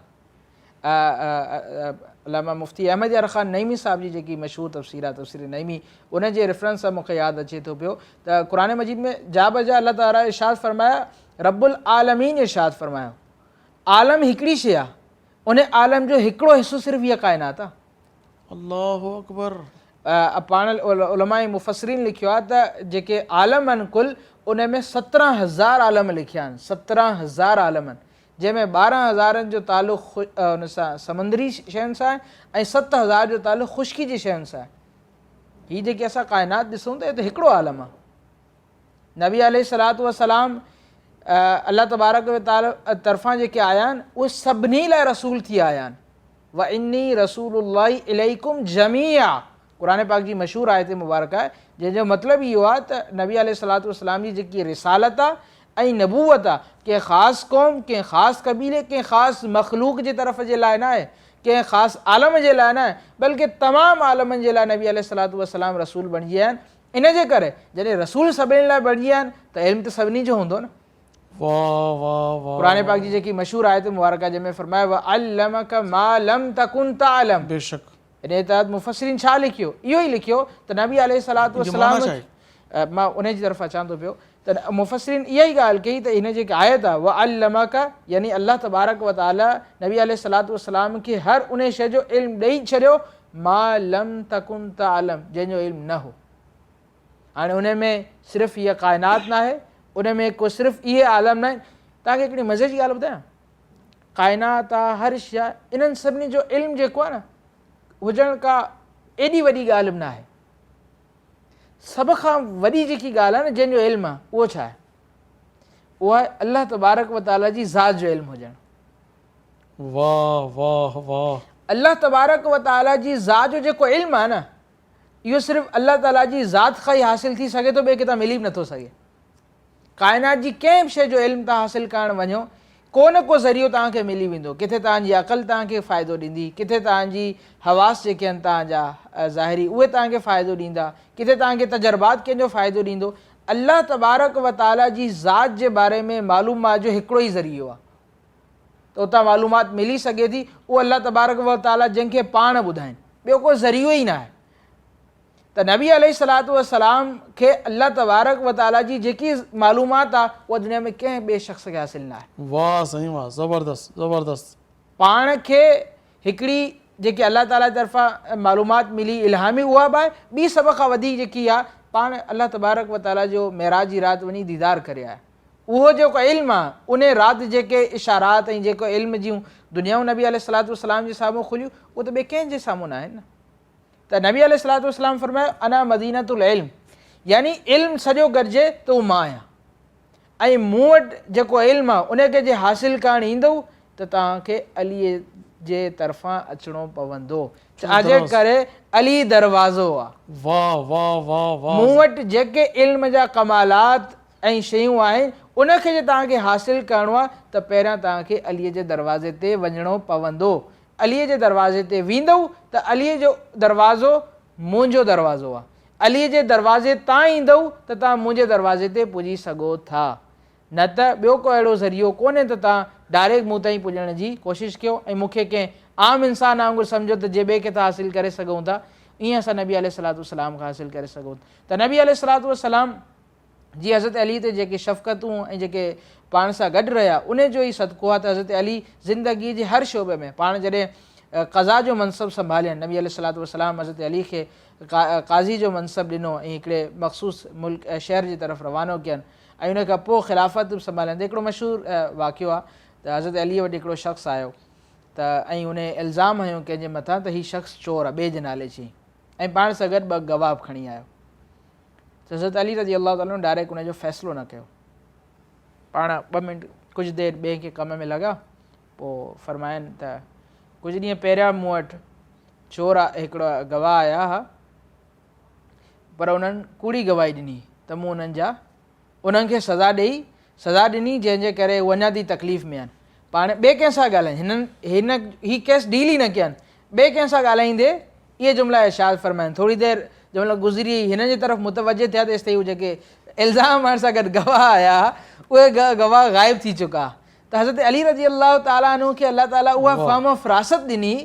علامه مفتي احمد يار خان نعيمي صاحب جي جيڪي مشهور تفسير آهي تفسير نعيمي ان جي ريفرنس سان مونکي ياد اچي ٿو پيو ته قرآن مجيد ۾ جا بجا الله تعالي ارشاد فرمايا رب العالمين ارشاد فرمايو عالم هڪڙي شيء آهي ان عالم جو هڪڙو حصو صرف هيء ڪائنات آهي. الله اڪبر. پاڻ علماء مفسرين لکيو آهي ته جيڪي عالم آهن ڪل ان ۾ 17000 عالم لکيا آهن 17000 عالم آهن جنهن ۾ 12 هزارن جو تعلق ان سان سمندري شين سان آهي ۽ 7000 جو تعلق خشڪي جي شين سان آهي. هي جيڪي اسان ڪائنات ڏسون ٿا اهو ته هڪڙو عالم آهي. نبي عليه الصلوة والسلام الله تبارڪ و تعالي طرفان جيڪي آيا آهن اهي سڀني لاء رسول ٿي آيا آهن. واني رسول الله اليڪم جميعا قرآن پاڪ جي مشهور آيت مبارڪ آهي جنهن جو مطلب اهو آهي ته نبي عليه الصلوة والسلام جي جيڪي رسالت آهي ۽ نبوت آهي ڪنهن خاص قوم ڪنهن خاص قبيلي ڪنهن خاص مخلوق جي طرف جي لاء نه آهي ڪنهن خاص عالم جي لاء نه آهي بلڪه تمام عالمن جي لاء نبي عليه الصلوة والسلام رسول بڻجي آيا آهن. ان جي ڪري جڏهن رسول سڀني لاء بڻجي آيا آهن ته علم ته سڀني جو هوندو نه. واه واه واه قرآن پاڪ جي جيڪي مشهور آيت مبارڪه جنهن ۾ فرمايو وعلمک ما لم تڪن تعلم. بيشڪ. ان جي تحت مفسرين ڇا لکيو؟ اهو ئي لکيو ته نبي عليه الصلوة ان جي معنيٰ والسلام ڇا آهي؟ مان انهي جي طرف اچان ٿو پيو ته مفسرين اها ئي ڳالهه ڪئي ته هن جيڪي آيت آهي وعلمک يعني الله تبارڪ وتعالي نبي عليه الصلوة والسلام کي هر انهي شيء جو علم ڏئي ڇڏيو ما لم تڪن تعلم جنهن جو علم نه هو. هاڻي ان ۾ صرف هيء ڪائنات ناهي، ان ۾ ڪو صرف اهي عالم ناهن. توهان کي هڪڙي مزي جي ڳالهه ٻڌايان؟ ڪائنات آ، هر شيء آ، انهن سڀني جو علم جيڪو آ نه، هجڻ ڪا ايڏي وڏي ڳالهه به ناهي. سڀ کان وڏي جيڪي ڳالهه آ نه جنهن جو علم آ، اهو ڇا آهي؟ اهو آهي الله تبارڪ و تعاليٰ جي ذات جو علم هجڻ. واه واه واه. الله تبارڪ و تعاليٰ جي ذات جو جيڪو علم آهي نه اهو صرف الله تعاليٰ جي ذات کان ئي حاصل ٿي سگهي ٿو ٻئي ڪٿان ملي به نٿو سگهي. ڪائنات جي ڪنهن به شيء جو علم توهان حاصل ڪرڻ وڃو ڪو نه ڪو ذريعو توهان کي ملي ويندو ڪٿي توهان جي عقل توهان کي فائدو ڏيندي ڪٿي توهان جي حواس جيڪي آهن توهان جا ظاهري اهي توهان کي فائدو ڏيندا ڪٿي توهان کي تجربات ڪنهن جو فائدو ڏيندو. الله تبارڪ و تعاليٰ جي ذات جي باري ۾ معلومات جو هڪڙو ئي ذريعو آهي. ته اتان معلومات ملي سگهي ٿي، اهو الله تبارڪ و تعاليٰ جنهن کي پاڻ ٻڌائين، ٻيو ڪو ذريعو ئي ناهي. ته نبي عليه الصلوة والسلام کي الله تبارڪ و تعاليٰ جي جيڪي معلومات آهي، اها دنيا ۾ ڪنهن ٻئي شخص کي حاصل ناهي. واه سائين واه زبردست زبردست. پاڻ کي هڪڙي جيڪي الله تعاليٰ جي طرفان معلومات ملي الهامي اها به آهي، ٻي سڀ کان وڌيڪ جيڪي آهي پاڻ الله تبارڪ و تعاليٰ جو معراج جي رات وڃي ديدار ڪري آيا. اهو جيڪو علم آ، انهي رات جيڪي اشارات ۽ جيڪو علم جون دنيائون نبي عليه الصلوة والسلام جي سامهون کليون، اهو ته ٻئي ڪنهن جي سامهون ناهن نه. ته نبي عليه الصلوة والسلام فرمايو، انا مدينة العلم، يعني علم سڄو گڏجي ته اهو مان آهيان ۽ مون وٽ جيڪو علم آ، انهي کي جي حاصل ڪرڻ ايندؤ ته توهان کي علي جي طرفان اچڻو پوندو. ڇا جي ڪري علي دروازو آ. واه واه واه واه. مون وٽ جيڪي علم جا ڪمالات ۽ شيون آهن، ان کي جي توهان کي حاصل ڪرڻو آهي ته پهريان توهان کي علي جي دروازي تي وڃڻو پوندو. علي جي دروازي تي ويندؤ ته علي جو دروازو منهنجو دروازو آهي. علي جي دروازي تان ايندؤ ته توهان منهنجي دروازي تي پڄي سگهو ٿا. نه ته ٻيو ڪو اهڙو ذريعو ڪونهي ته توهان ڊائريڪٽ مون تائين پڄڻ جي ڪوشش ڪيو ۽ مون کي ڪنهن عام انسان وانگر سمجهو ته جي ٻئي کي ٿا حاصل ڪري سگهون ٿا ائين اسان نبي عليه الصلوة والسلام کان حاصل ڪري سگهون ٿا ته نبي عليه الصلوة والسلام جي حضرت علي تي جيڪي شفقتون ۽ جيڪي پاڻ سان گڏ رهيا ان جو ئي صدقو آهي ته حضرت علي زندگي جي هر شعبي ۾ پاڻ جڏهن قضا جو منصب سنڀالين نبي عليه الصلوة والسلام حضرت علي کي قاضي جو منصب ڏنو ۽ هڪڙي مخصوص ملڪ شهر جي طرف روانو ڪين ۽ ان کان پوء خلافت به سنڀالين ته هڪڙو مشهور واقعو آهي ته حضرت علي وٽ هڪڙو شخص آيو ته ۽ ان الزام هنيو ڪنهن جي مٿان ته هي شخص چور آهي ٻئي جي نالي چي ۽ پاڻ سان گڏ ٻه گواهه به کڻي آيو ته حضرت علي رضي الله تعالٰي عنه ڊائريڪٽ ان جو فيصلو نه ڪيو پاڻ ٻه منٽ ڪجهه دير ٻئي کي ڪم ۾ لڳا پوء فرمائن ته ڪجهه ڏينهن پهريان مون وٽ چور هڪڙو گواهه آيا ها پر انهن ڪوڙي گواهي ڏني ته مون انهن جا انهن کي سزا ڏئي سزا ڏني جنهن جي ڪري هو اڃا تائين تڪليف ۾ آهن پاڻ ٻئي ڪنهن سان ڳالهائين هنن هن هي ڪيس ڊيل ئي نه ڪين ٻئي ڪنهن سان ڳالهائيندي اهي جملا ارشاد فرمائن ٿوري دير جنهن مهل گذري هنن جي طرف متوجه ٿيا تيستائين هو جيڪي الزام هڻڻ سان گڏ گواهه آيا اهي گواهه غائب ٿي چڪا ته حضرت علي رضي الله تعالٰي عنه کي الله تعالٰي اها فهم و فراست ڏني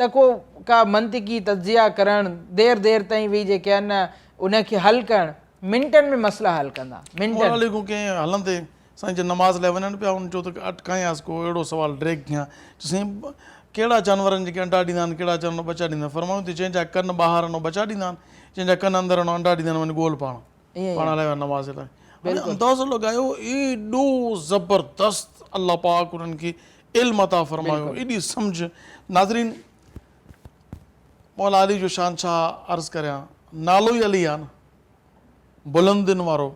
ته ڪو ڪا منطقي تجزيه ڪرڻ دير دير تائين ويهي جيڪي آهن نه ان کي حل ڪرڻ منٽن ۾ مسئلا حل ڪندا منٽن. مولا علي کان ڪنهن هلندي سائين جن نماز لاء وڃن پيا انهن چيو ته اٽڪايانس ڪو اهڙو سوال ڊريگ ڪيان چيو سائين ڪهڙا جانور آهن جيڪي انڊا ڏيندا آهن ڪهڙا جانور ٻچا ڏيندا آهن فرمايو ته جنهن جا ڪن ٻاهر آهن اهي ٻچا ڏيندا آهن جنهن جا ڪن اندر آهن اهي انڊا ڏيندا آهن وڃ ڳول پاڻ پاڻ هليا ويا نماز لاء هاڻي اندازو لڳايو ايڏو زبردست الله پاڪ انهن کي علم عطا فرمايو ايڏي سمجھ ناظرين مولا علي جو شان ڇا عرض ڪريان نالو ئي علي آ نه بلندين وارو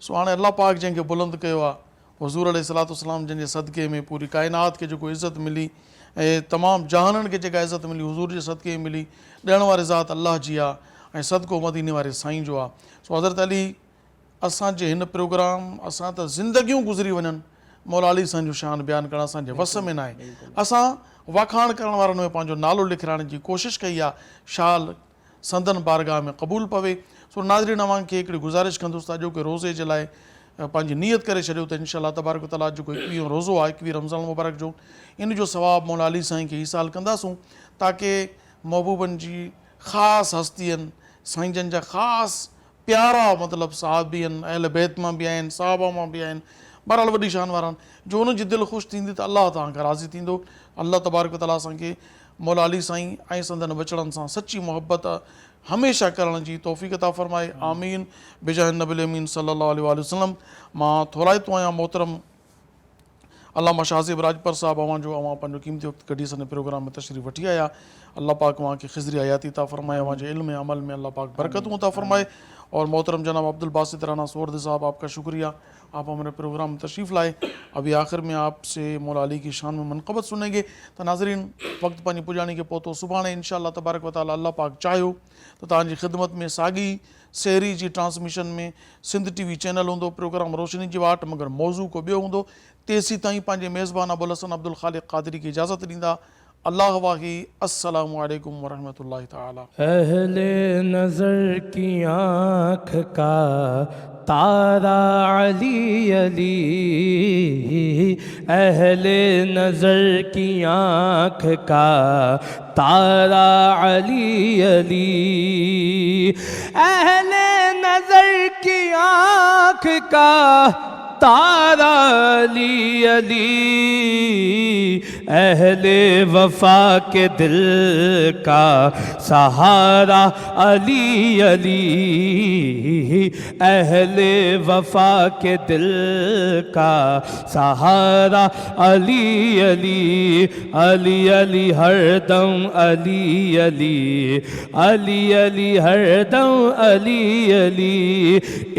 سو هاڻي الله پاڪ جنهن کي بلند ڪيو آ حضور عليه الصلوة والسلام جن جي صدقي ۾ پوري ڪائنات کي جيڪو عزت ملي ۽ تمام جهانن کي جيڪا عزت ملي حضور جي صدقي ۾ ملي ڏيڻ واري ذات الله جي آ ۽ صدقو مديني واري سائين جو آ سو حضرت علي اسان جي هن پروگرام اسان ته زندگيون گذري وڃن مولا علي سائين جو شان بيان ڪرڻ اسان جي وس ۾ ناهي اسان واکاڻ ڪرڻ وارن ۾ پنهنجو نالو لکرائڻ جي ڪوشش ڪئي آ شال سندن بارگاهه ۾ قبول پوي. سو ناظرين اوهان کي هڪڙي گذارش ڪندس ته اڄوڪي روزي جي لاء پنهنجي نيت ڪري ڇڏيو ته انشاء الله تبارڪ وتعاليٰ اڄ جيڪو ايڪويهون روزو آهي ايڪويهه رمضان المبارڪ جو ان جو ثواب مولا علي سائين کي ايصال ڪنداسون تاڪه محبوبن جي خاص هستين سائين جن جا خاص پيارا مطلب صحابي آهن اهل بيت مان به آهن صحابه مان به آهن بهرحال وڏي شان وارا آهن جو انهن جي دل خوش ٿيندي ته الله توهان کان راضي ٿيندو الله تبارڪ وتعاليٰ اسان کي مولا علي سائين ۽ سندن ٻچڙن سان سچي محبت هميشه ڪرڻ جي توفيق عطا فرمائي آمين بجاه النبي الامين صلي الله عليه واٰله وسلم مان ٿورائتو آهيان محترم علامه شاهزيب راڄپر صاحب اوهان جو اوهان پنهنجو قيمتي وقت ڪڍي اسان جي پروگرام ۾ تشريف وٺي آيا الله پاڪ اوهان کي خضري حياتي عطا فرمائي اوهان جي علم ۽ عمل ۾ الله پاڪ برڪتون عطا فرمائي اور محترم جناب عبدالباسط رانا سورد صاحب آپ کا شڪريه آپ هماري پروگرام ۾ تشريف لائي ابي آخر ۾ آپ سي مولا علي ڪي شان ۾ منقبت سنين گي ته ناظرين وقت پنهنجي پڄاڻي کي پهتو سڀاڻي انشاء الله تبارڪ وتعالي الله پاڪ چاهيو ته توهان جي خدمت ۾ ساڳي سحري جي transmission ۾ Sindh T V channel هوندو پروگرام روشني جي واٽ مگر موضوع ڪو ٻيو هوندو تيسيتائين پنهنجي ميزبان ابوالحسن عبدالخالق قادري کي اجازت ڏيندا الله واهي السلام عليڪم ورحمة الله تعالي. اهل نظر ڪي آنک ڪا تارا علي علي اهل نظر ڪي آنک ڪا تارا علي علي اهل نظر ڪي آنک ڪا تارا علي علي اهل وفا ڪي دل ڪا سهارا علي علي اهل وفا ڪي دل ڪا سهارا علي علي علي علي هر دم علي علي علي علي هر دم علي علي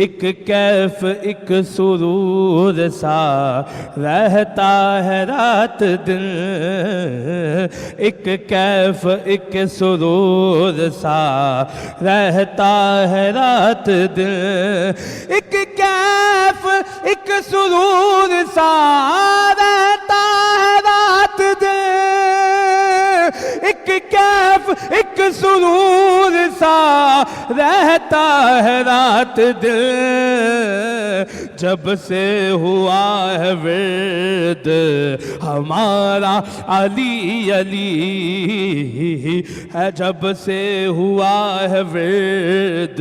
اڪ ڪيف اڪ سرور سا رهتا هي رات دن اڪ ڪيف اڪ سرور سا رهتا هي رات دن اڪ ڪيف اڪ سرور سا رهتا هي رات دن اڪ ڪيف اڪ سرور سا رهتا هي رات دن. جب سي هوا هي ورد همارا علي علي هي جب سي هوا هي ورد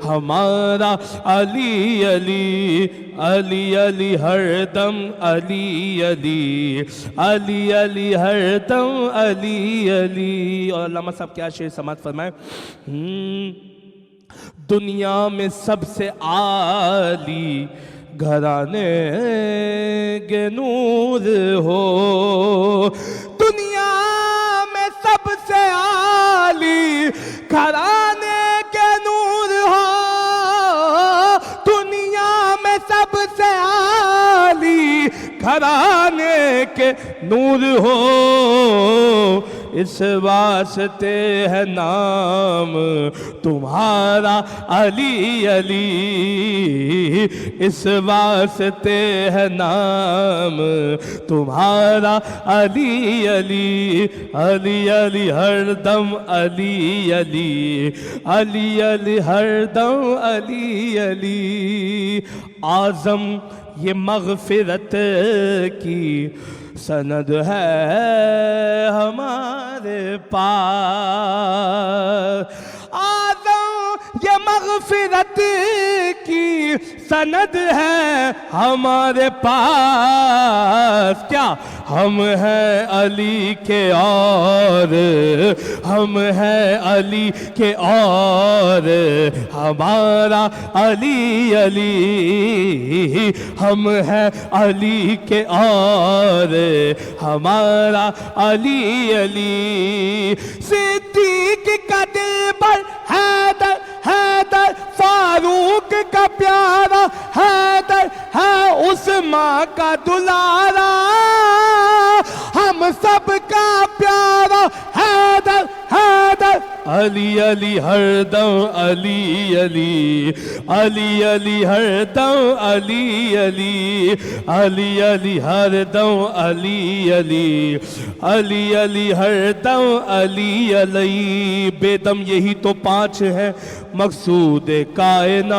همارا علي علي علي علي هر دم علي علي علي علي هر دم علي علي. اور علامه صاحب کیا شعر سماعت فرمائے. دنیا میں سب سے عالی گھرانے کے نور ہو، دنیا میں سب سے عالی گھرانے کے نور ہو، دنیا میں سب سے عالی گھرانے کے نور ہو، اس واسطے ہے نام تمہارا علی علی، اس واسطے ہے نام تمہارا علی علی، علی علی ہر دم علی علی، علی علی ہر دم علی علی. اعظم یہ مغفرت کی سند ہے ہمارے پاس، اعظم یہ مغفرت کی سند ہے ہمارے پاس. کیا ہم ہیں علی کے اور، ہم ہیں علی کے اور ہمارا علی علی، ہم ہیں علی کے اور ہمارا علی علی. صدیق کا دلبر حیدر حیدر، فاروق کا پیارا حیدر ہے، عثمان کا دلارا، ہم سب کا پیارا حیدر حیدر. علی علی ہر دم علی علی، علی علی ہر دم علی علی، علی علی ہر دم علی علی، علی علی ہر دم علی علی. بے دم یہی تو پانچ ہیں مقصود کائنات،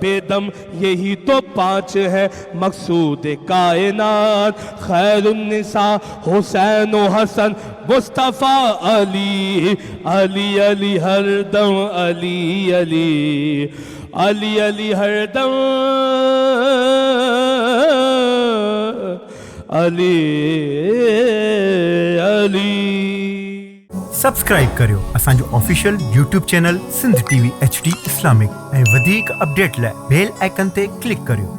بے دم یہی تو پانچ ہیں مقصود کائنات، خیر النساء حسین و حسن مصطفیٰ علی، علی علی ہر دم علی علی، علی علی ہر دم علی علی. سبسڪرائب ڪريو اسان جو official YouTube channel Sindh T V H D Islamic ۽ وڌيڪ اپڊيٽ لاء بيل آئيڪن تي ڪلڪ ڪريو.